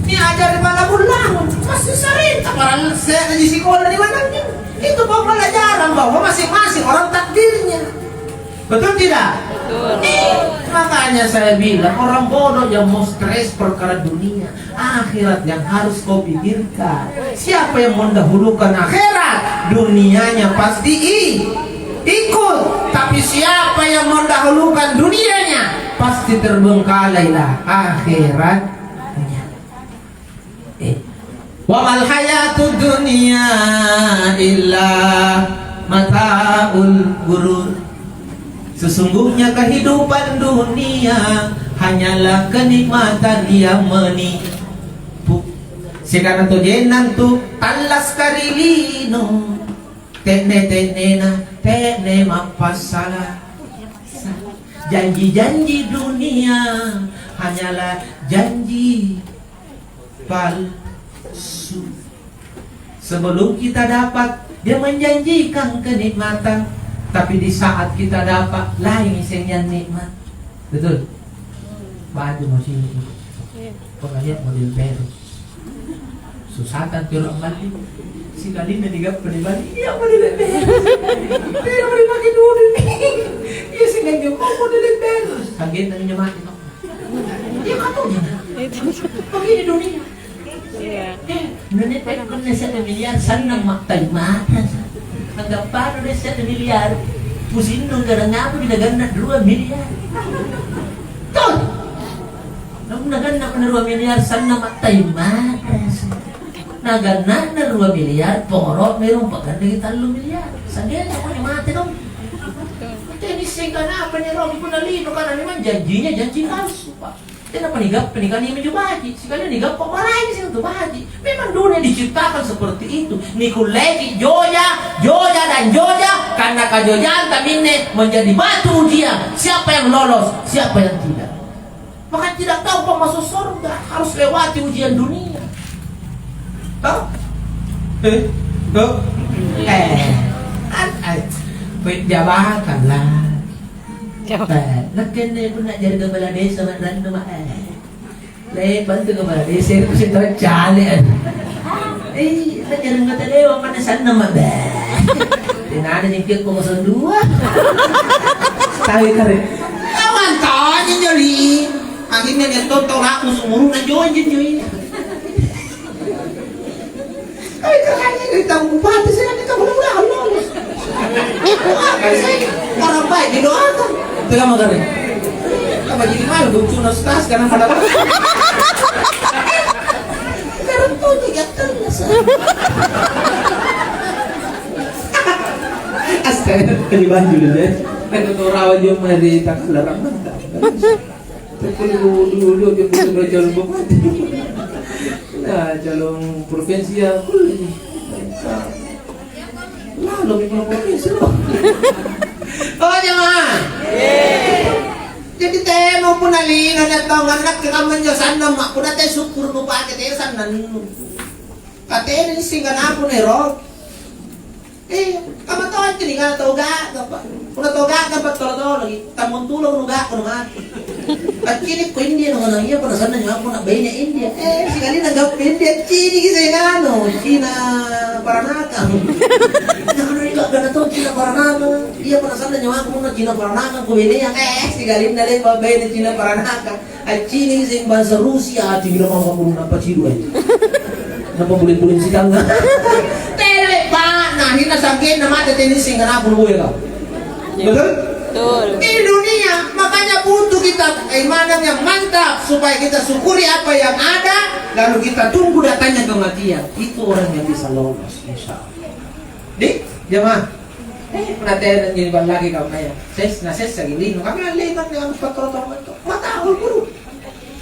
Nia' a'jari balla' bullangu. Masing sarenta, padahal se'reji sikola di mananni. Itu pembelajaran bahwa masing-masing orang takdirnya. Betul tidak? Betul. Eh, makanya saya bilang, orang bodoh yang mau stres perkara dunia, akhirat yang harus kau pikirkan. Siapa yang mendahulukan akhirat, dunianya pasti i-, ikut. Tapi siapa yang mendahulukan dunianya, pasti terbengkalailah akhiratnya. Eh. "Wa mal hayatud dunya illa mata'ul ghurur." Sesungguhnya kehidupan dunia hanyalah kenikmatan yang menipu. Sikanantojenna tu tallas karilino, te'ne-te'nena, te'ne mappassala. Janji-janji dunia hanyalah janji palsu. Sebelum kita dapat, dia menjanjikan kenikmatan, tapi di saat kita dapat, lain isinya nikmat. Betul? Baju masih ini. Iya. Pernah lihat model baru? Susah kan tiro malli. Sikalinna digappa di bali. Iya, model baru. Tiro mau dipakai dulu. Iya, sih, kan, model baru. Kaget dan nyemak. Iya, katanya. Itu. Begini dunia. Iya. Eh, menit baik pernah satu miliar, sanna mak tai mata. Anggap baru deh satu miliar. Pusing dong, kadang apa bila ganna dua miliar. Tuh. Napunna ganna punna dua miliar, sanna mak tai mata. Nah, ganna dua miliar, poro merong paganna tallu miliar. Sanggenna pokoknya mati dong. Tena isseng kanapa nia' rogi punna lino, karena memang janjinya janji palsu, Pak. Tenapa nigappa nikana minjo baji', sikali nigappa maraeng seng tu baji'. Memang dunia diciptakan seperti itu. Nikulleki joja, joja dan joja, karena kajojanta minne menjadi batu ujian. Siapa yang lolos, siapa yang tidak. Maka tidak tahu pemasuk surga harus lewati ujian dunia. Toh? Eh, toh? Eh, an-, ai, pe-, jabatan lah. Jabatan. Eh, nakke nne punna jari kepala desa, mak, rannu, mak, eh. Le'ba' intu kepala desa, itu si tau cale, eh. Eh, najarang kata lewat mana sana, mak, beh. Tena ada nyengkek kosong dua. Tahu kare. Lawan tanya joli. Akhirnya dia tonton aku seumurnya join, join. Tapi katanya dari tahu bupati, saya nanti tahu mudah-mudahan lolos. Orang baik didoakan. Tega magari. Apa jadi malu bucuna stas karena pada karena tuh tiga terus. Astaga, ini banjur deh. Aku tuh rawa juga mah di tanggal delapan. Tapi dulu, dulu, dulu, dia bukan calon bupati. Nah, calon provinsi ya, boleh. Lalu memang provinsi loh. Oh, jamaah. Jadi temo punna lino na tau ngannakke kammanjo sannang ma punna te sukkuru nupake te sannannu. Katena nissing kanaku nero. Eh, kama tau antu nikana tau ga'ga pa. Punna tau ga'ga pa tolo-toloki, tammong tulo nu ga'ga nu mate. Accinikko India nu nganang iya punna sanna nyawa punna baine India. Eh, sikalina gappa India acciniki seng anu, Cina paranakang. Nah, anu ika gana tau Cina paranakang. Iya punna sanna nyawa punna Cina paranakang ku bainea. Eh, sikalina le'ba baine Cina paranakang. Acciniki seng bangsa Rusia, ati bilang mau kamu nampa cidu aja. Nampa buling-buling sitangnga. Tele, Pak, nah, hina sanggenna mate teni sing kenapa lu ya kau? Betul? Betul. Ini dunia, makanya butuh kita keimanan yang mantap supaya kita syukuri apa yang ada, lalu kita tunggu datangnya kematian. Itu orang yang bisa lolos, insya Allah. Di, jemaah. Eh, punna tena jadi ballaki kammaya. Ses, na sessa lino. Kami lima dengan empat orang itu. Mataul guru.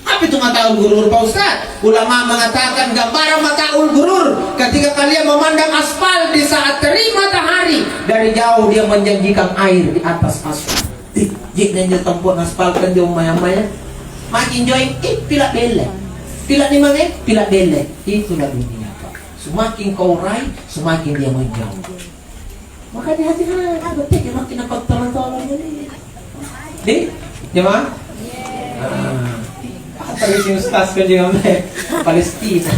Apa itu mataul guru, Pak Ustaz? Ulama mengatakan gambaran mataul gurur ketika kalian memandang aspal di saat terik matahari dari jauh dia menjanjikan air di atas aspal. Ih, jikna injo tempo aspal kan jauh maya-maya. Makin joy, eh, pila belle. Pila ni mange, pila belle. Itulah dunia, Pak. Semakin kau raih, semakin dia menjauh. Makanya hati-hati, apa teh, makin apa tolong-tolong ini. Di, jemaah? Ah, apa di sini ustaz kan juga, Mbak? Palestina.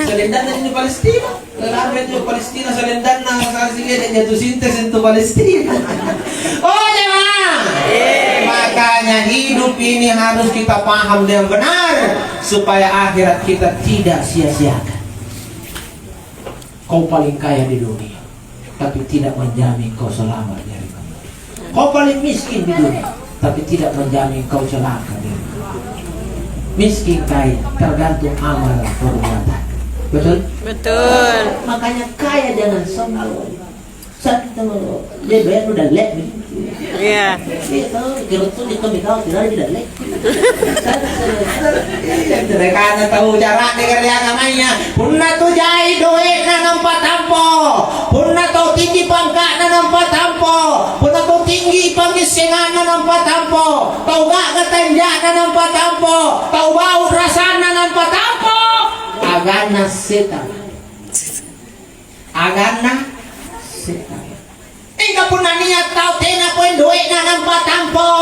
Salendanna ini Palestina. Lalabe itu Palestina, salendanna, kasih dia jatuh cinta sentuh Palestina. Oh, jemaah. Makanya hidup ini harus kita paham dengan benar supaya akhirat kita tidak sia-siakan. Kau paling kaya di dunia, tapi tidak menjamin kau selamat dari kematian. Kau paling miskin di dunia, tapi tidak menjamin kau celaka dari kematian. Miskin kaya tergantung amal perbuatan. Betul? Betul. Makanya kaya jangan sombong. Satu, dia bayar udah lek. Iya. Iya, tau, kalau tuh dia kami kau tidak ada lek. Iya, karena tahu cara dengan agamanya. Punna tu jai doe'na nampa tampo. Punna tau tinggi pangka'na nampa tampo. Punna tau tinggi pangngissenganna nampa tampo. Tau ga'ga tanja'na nampa tampo. Tau bau rasanna nampa tampo. Aganna setang. Aganna setang. Mingka punna nia' tau tena poeng doe'na nampa tampo,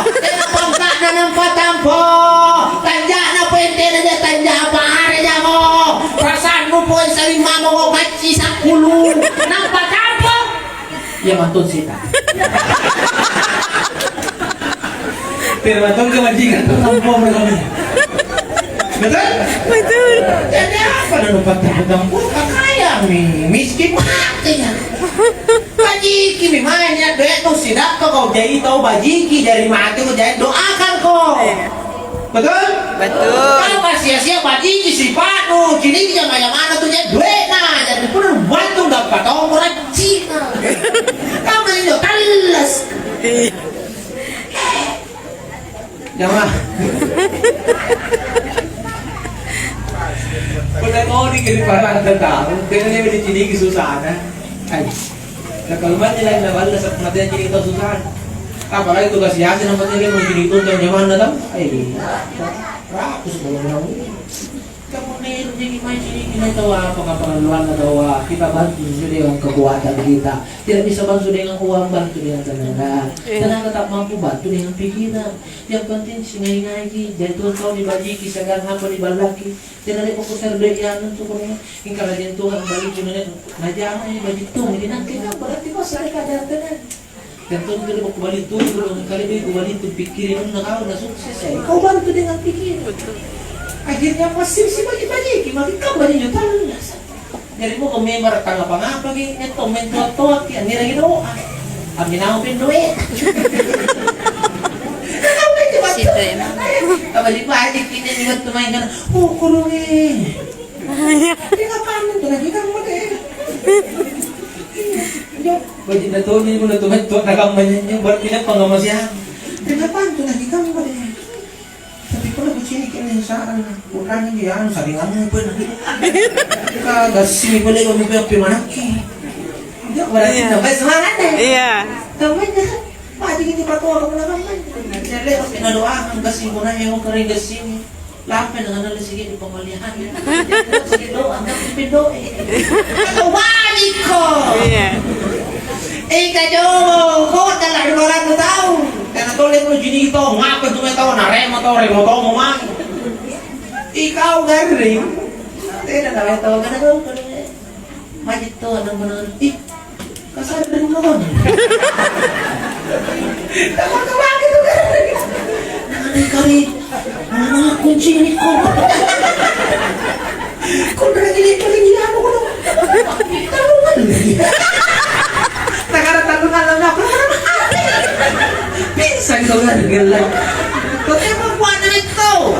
tena pangka'na nampa tampo, tanja'na poeng tena ja tanja apa are jamo, rasannu poeng saling mamo macci sakkulu, nampa tampo. Iya mantun sita. Terima tong kewajiban tampo berkami. Betul? Betul. Jadi apa na nupatampu-tampu? Kaya mi, miskin mati ya. Bajiki mi mae nia' doe'nu sidakka kau jai tau bajiki jari mate ko jai doakan ko. Iya. Betul? Betul. Kalau sia-sia bajiki sipa'nu, ciniki jama-jamana tu jai doe'na. Jadi punna bantu dappa tau raccina. Kau injo tallas. Iya. Jamaah. Punna kodi ke ri parang tau, tena nia' diciniki susana. Ai. Na kalau mate lain na balla sa-, mate ciniki tau susana. Apalagi tu kasi-asi na mate ri ciniki tau jamanna tau. Ai. Rakus bolong naung. Kamunnero jaki mae ciniki mae taua, apa kaparalluanna taua, kita bantu sesuai dengan kekuatan kita. Tidak bisa bantu dengan uang, bantu dengan tenaga. Iya. Tenaga tak mampu, bantu dengan pikiran. Yang penting singai-ngaiki, jantung kau nibajiki, siagang apa niballaki. Tena le'boko sare doe' anu tu kodong. Ingka rajin tu baliku nene, najama ni baji tu, jadi nangke kan berarti kau sare keadaan tenang. Tentu tu le'ba kubali tu, kalau kali ini kubali tu pikkiri punna kau na sukses, eh, kau bantu dengan pikiran. Betul. Akhirnya masih si baji-bajiki, maki kau baji jutaan. Jari mako membara' tangngapa-ngapaki, nia' tau maeng toa-toaki, angngerangi doa. Amminawang pendo e. Sitoi mako. Kabaju-bajuki nia' ri wattu maeng kana, "Oh, korong e." Iya. Ri kapanna tu lagi kamu deh. Iya. Bajinna toni punna tu maeng toa nakamma nyanyi, berarti nia' pangngamaseang. Ri kapanna tu lagi kamu deh. Tapi punna kuciniki anne sa'ranna, u'rangi anjo anu, saringanna punna. Ka gassing pole kami pe appe manakki. Iya, berarti. Iya. Tambai semangat deh. Iya. Tambai deh. Mati kita patoa kamu nakamma. Jadi lepas kena doakan gassing punna yang mau kering gassing. Lampai dengan lalu sikit di pemeliharaan. Sikit doa, tapi doa. Atau balikko. Iya. Ika jomo, kota lah dua ratus tahun. Karena tole pun jadi tau, ngapa tu tau, naremo tau, remo tau mau mang. Ikau garring. Tena naremo tau, karena kau garring. Maju tau, anak benar. Ih, kasar garring kau. Kamu kau lagi tu garring. Nangai kali. Mana kunci ini kau? Kau berani lihat lagi dia apa kau? Tahu kan? Takara tahu kan, apa? Pingsan kau kan, gila. Kau emang kuat dari kau.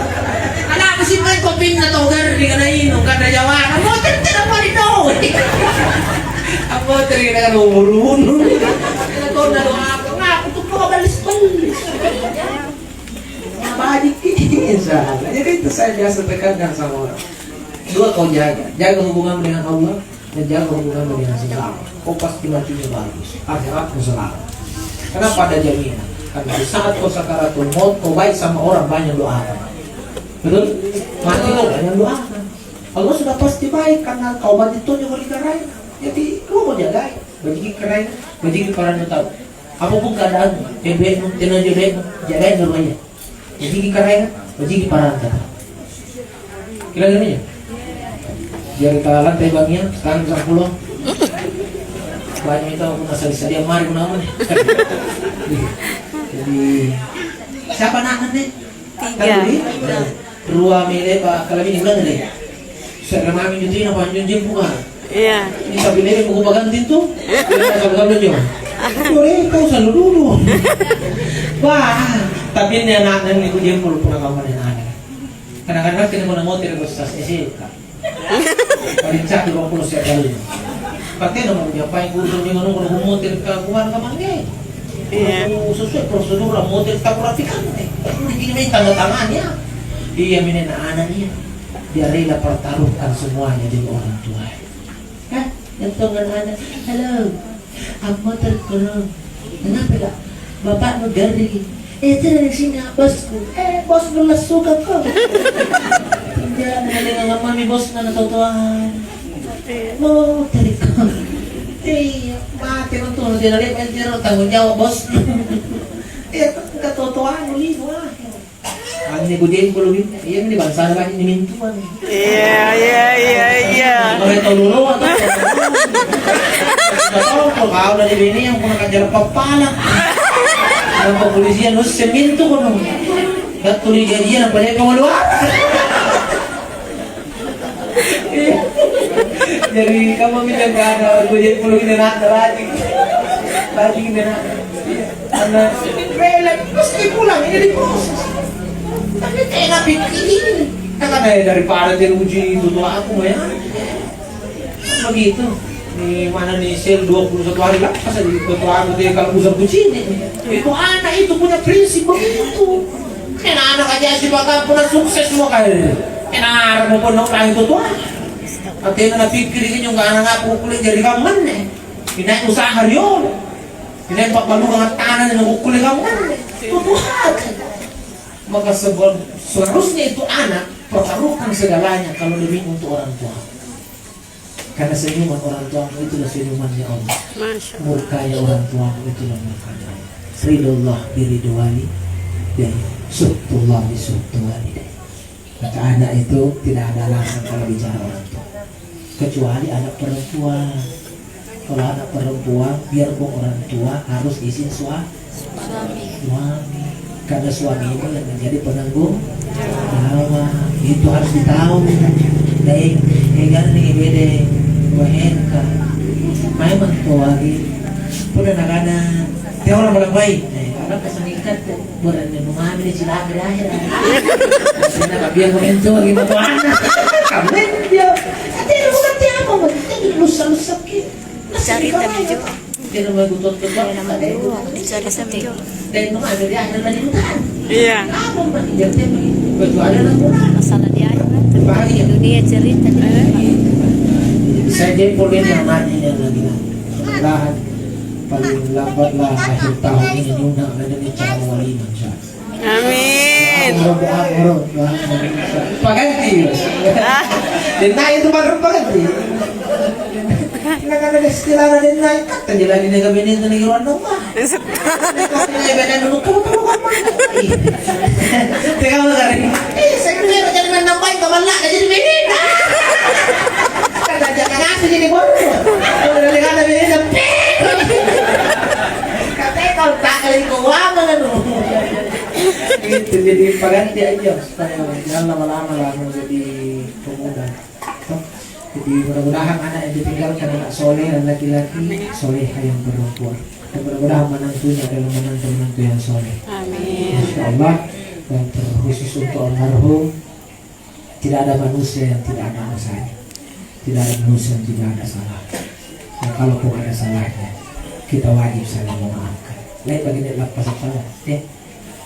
Anak apa sih main kau pindah tau garring, anak inu, kada jawana. Mau tentang apa di tau? Apa tadi kita kan umur-umur? Kita kau dah doa, ngaku tuh kau balis-balis. Bajiki, insya Allah. Jadi itu saya biasa tekankan sama orang. Dua kau jaga. Jaga hubungan dengan Allah dan jaga hubungan dengan sesama. Kau pasti matinya bagus. Akhiratmu selamat. Kenapa ada jaminan? Karena di saat kau sakaratul maut, kau baik sama orang banyak doakan. Betul? Mati kau banyak doakan. Allah sudah pasti baik karena kau bantu tonyo beri karai. Jadi, kau mau jagai. Bajiki karai, bajiki parannu tau. Apapun keadaanmu, tena due'nu, tena due'nu, jagain dulu aja. Bajiki karaenga, bajiki paranta. Kira-kira ya? Jari ta lantai bangngia, sekarang sampulo. Banyak itu aku nasa sadia mari punna mane. Jadi, siapa anakna, Nek? Tiga. Kan, Nek? Rua mele pa kalabini bulan deh. Se're mami jutina panjung jempunga. Iya. Ini tapi lele buku paganti tu. Iya, kalau kalau jo. Ore kau selalu dulu. Wah, tapi ini anak-anak ini ku jempol pernah kamu ada anak. Kadang-kadang kita mau motor ke S M K. Paling cak dua puluh sekali. Pakai nomor dia paling kurang dia mau nomor motor ke bukan kamu nih. Iya. Sesuai prosedur motor kita perhatikan nih. Ini gini tanda tangannya. Iya, ini anak-anak iya. Dia rela pertaruhkan semuanya demi orang tua. Hah? Yang tongan anak, "Halo, ammotor kurung. Kenapa, Kak? Bapakmu garring." "Eh, tena di sini, bosku." "Eh, bosmu lesu kok." Jangan dengan mami bosna na totoan. Mau cari kau. Iya, mati nonton, tidak lihat, tanggung jawab bos. Iya, ketotoan, libu ah. Anne kujempoloki, iya, ini bangsana banyak nimintuang. Iya, iya, iya, iya. Mulai tau lolo atau tau kau dari bini yang pernah kajar papala. Dan kepolisian nusse mintu kono. Gak tuli gajian apa dia pengeluar. Jadi, kamu minta ke anak, gue jadi puluh ini anak, rajin. Rajin ini anak. Karena rela, mesti pulang, ini diproses. Tapi tena pikkiri. Nah, karena ya daripada dia uji itu tuh aku ya. Begitu. Nih, mana nih sel dua puluh satu hari lah, masa di ketua aku dia kalau usah kucini. Itu anak itu punya prinsip begitu. Tena anak aja sibaka puna sukses mo kae. Tena aramo pona utang itu tua. Atena napikkiriki nyong kana ngaku kulle jari kammanne. Inai usaha riolo. Inai pabbalukang tanah na kulle kammanne. Itu Tuhan. Maka sebab seharusnya itu anak pertaruhkan segalanya kalau demi untuk orang tua. Karena senyuman orang tuamu itulah senyumannya Allah. Masya Allah. Murkanya orang tuamu itulah murkanya Allah. Ridho Allah biridho walidayya, sukhtu Allah bisukhti walidayya. Maka anak itu tidak ada alasan kalau bicara orang tua. Kecuali anak perempuan. Kalau anak perempuan, biarpun orang tua harus izin sua-, Suami. Suami. Karena suami itu yang menjadi penanggung jawab. Itu harus ditahu. Deng, egarni bede. Wahengka, memang toagi. Punna nakana, "Teora malapai." Eh, ada pesan ikat tu. Buranne nu mami ni cilaka di akhir. Karena biar komentu lagi matoanna. Kamu dia. Ate lu ngerti apa, Bang? Ate lu lusa-lusa ki. Carita mi, Jo. Kena mau ikut tutup, Bang. Ada itu. Carita mi, Jo. Dan nu ada di akhir lagi utang. Iya. Apa, Bang? Jangan tembak. Kecuali anak kurang. Masalah di akhir. Bahaya. Dunia cerita di akhir. Saya jempol ini yang mati yang lagi, nah. Mudah-mudahan paling lambatlah akhir tahun ini nyuna ada nih cara walimah, insya Allah. Amin. Amoro, amoro, amoro. Paganti, Bos. Ah. Denai itu baru paganti. Nakana deh istilahna denai, kata je lagi nega beneta lagi ruang domba. Kata je benen dulu, kamu tahu kan mana? Tega mau kari. Eh, saya kira jadi main nambahin kamar lah, jadi beneta. Kata jangan aku jadi baru. Kalau denai kata beneta, pek. Katanya kau tak kali kau apa kan? Itu jadi pengganti aja supaya jangan lama-lama lah mau jadi pemuda. Toh? Jadi mudah-mudahan anak yang ditinggalkan anak soleh dan laki-laki soleha yang perempuan. Dan mudah-mudahan menantunya adalah menantu-menantu yang soleh. Amin. Insya Allah. Dan terkhusus untuk almarhum, tidak ada manusia yang tidak ada dosanya. Tidak ada manusia yang tidak ada salah. Dan kalaupun ada salahnya, kita wajib saling memaafkan. Lain bagian lapasa salah, ya.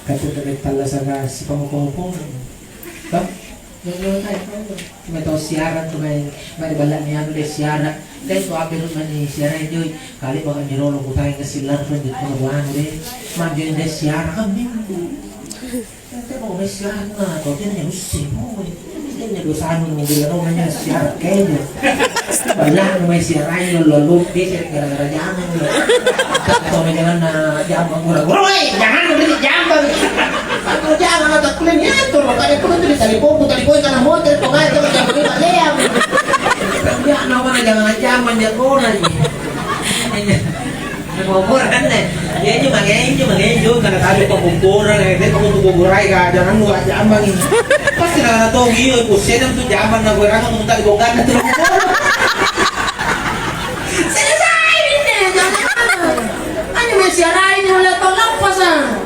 Kata tallasa sipamoko-moko. Toh? Cuma tau siaran tu mae, mae balla'mi anu deh siara. Deh tu apa lu mani siaran joi. Kali bakal jerolo kutai ke silar pun di kono buanu deh. Manjo deh siara kan minggu. Tette mau messiarna, kau tena nyalussing, oh, tena dosanu, bilang, oh, nanya siarak kayaknya. Banyak nu mai siarai, lo, lo, lo, dia gara-gara jangan, lo. Atau mai jangan, nah, jambang, kurang, kurang, woi, jangan, lu beli jambang. Atau jangan, atau kuliah niatur, lo, pada kuliah tuh di telepon, ku telepon, karena motor, kau nggak, coba jangan beli, Pak, leang. Ya, nama jangan jambang, jangan kurang. Kukuranne. Iya, injo mange, injo mange, injo, kana tadi pakukurang, eh, dia pakukurai ka, jangan lu aja amang ini. Pasti na tong iyo, ku sedang tu jaman na gue ranga mau tadi bongkarna tu. Selesai ini, jangan. Hanya masih ada ini oleh tolong pasang.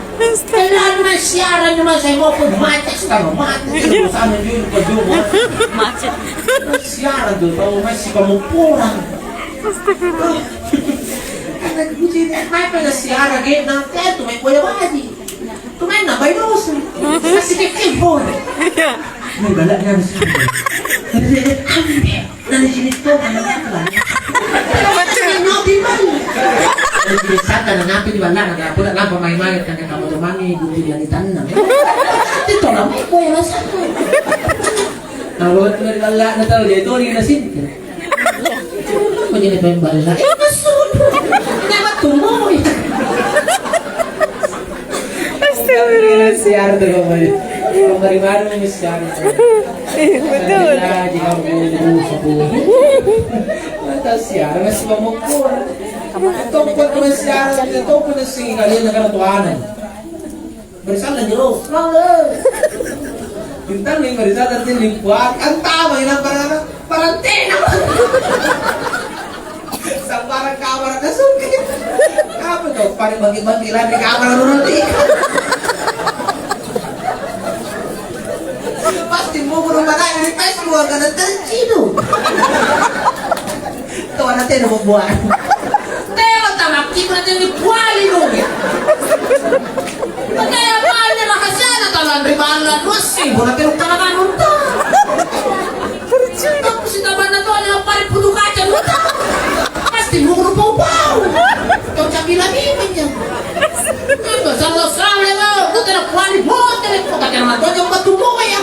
Lalu masih ada ini masih mau pun mati, sekarang mati, terus sana dulu, ke dulu. Mati. Siaran tu, tau masih kamu kurang. Astagfirullah. Anak kucing, apa ada siara, ge, nanti itu main boya baji. Tuh main apa itu? Masih kecil, boy. Iya. Ini galaknya habis. Dari sini, ambil. Dari sini tuh, mana apa? Betul. Ini nyoti, Bang. Dari sini sana, nanti di mana, ada apa, ada apa, main-main, kan, kamu tuh, Mami, ibu, dia di tanah. Itu lah, main boya masa. Nah, buat dari galaknya tahu, dia itu, dia sini. Apa jadi pembala? Eh, masuk. Kenapa tuh, boy? Astagfirullahaladzim. Siar tuh, boy. Dari mana ini siar? Iya, betul. Lagi kamu sepuluh. Mata siar, masih pemukul. Topot masih siar, topot masih kalian negara tuanan. Bersama jero. Bintang nih bersama sini kuat. Entah apa yang parana. Parantena. Sambarang kamar ada sungke. Apa tuh? Pada bagi-bagi lari kamar nanti. Pasti mau berumah di Facebook karena terciduk. Tuh anak tena buat. Tena tamakki berarti ini kuali dong. Makanya apa ada rahasianya talan di balla nuassi, bukan tena tanah kanun tuh. Tapi si tabanna tuh ada apa di putu kaca tuh. Pasti mau rupa bau. Kau cabila memang jam. Itu salah salah lo. Tuh tena kuali hotel. Kau kata nama tuh jam batu mau ya.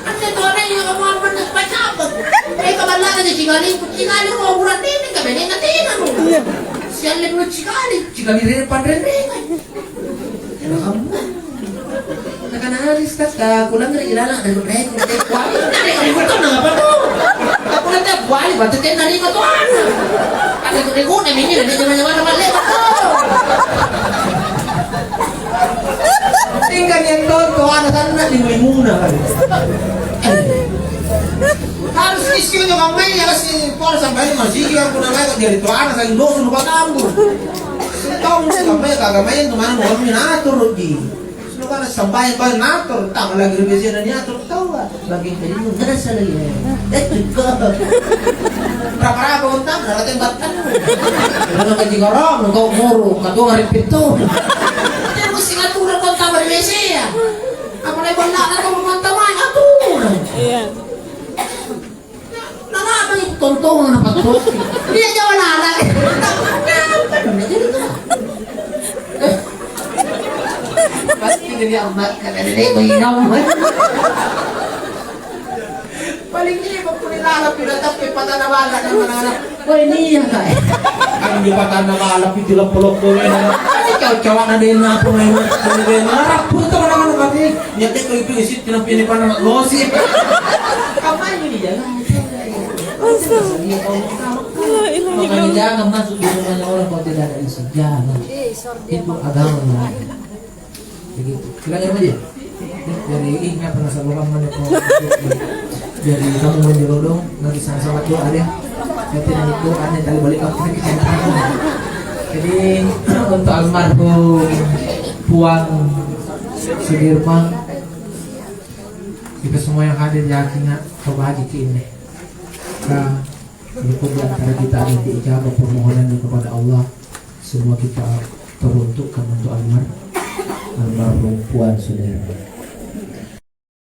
Anne tau nai kamu amanna pacabang. Eh, kaballara ni cikali, cikali mau bulan ini, kabenena tena nu. Iya. Sialle dulu cikali, cikali rere panrenrengai. Nakana Aris kata, kulang ri ilala, dan rek, rek, kuali, rek, rek, rek, nangapa tuh? Aku nanti kuali, batu tena rima tuh, anu. Ada tuh, rek, guna, mini, rek, jaman-jaman, nama, lewat tuh. Tinggal yang tonto, anak-anak, lima-limuna, kan. Harus istilah kampanye, harus pola sampai masih yang kuna naik jadi tuana, saya dosa lupa kamu. Tahu kampanye kagak main tuh, mana mau minatoruji. Sudah kan sampai kau natur, tak lagi lebih sih dan niatur tahu, ah. Bagi tadi lu ngerasa lagi. Eh, juga. Rapa-rapa kau tak, rata tempat kan. Kalau kaji korong, kau muru, kau tuh ngarep pintu. Dia mesti ngatur kau tak berbeda ya. Apa lagi kau nak, kau mau mantap aja tuh. Iya. Nalabai tontongan apa tuh? Dia jawab nala. Pasti dia amat kata dia minum. Paling ini mau kulit lalap, udah tapi patah nabala dan mana-mana. Woi, nia, Kak. Kan di patah nabala itu loppo-loppo ya. Ini cowok-cowok ada yang ngapain? Ada yang ngarap pun tuh mana-mana, Kak. Niatnya kau itu isi, kenapa ini pada gosip? Kapan ini dia? Astaga. La ilaha illallah. Makanya jangan masuk di rumahnya orang kalau tidak ada izin. Jangan. Itu agama. Begitu. Silakan aja. Jadi, ih, nggak pernah sama kamu, mana, kok. Jadi, kamu mau jodoh, nanti sama-sama tuh ada. Nanti nanti tuh ada yang tali balik kamu, nanti kita akan. Jadi, untuk almarhum Puang Sudirman, kita semua yang hadir, yakinnya coba aja ke ini. Nah, berikut di antara kita ada yang diijabah permohonannya kepada Allah. Semua kita peruntukkan untuk almar-, almarhum Puan Sudirman.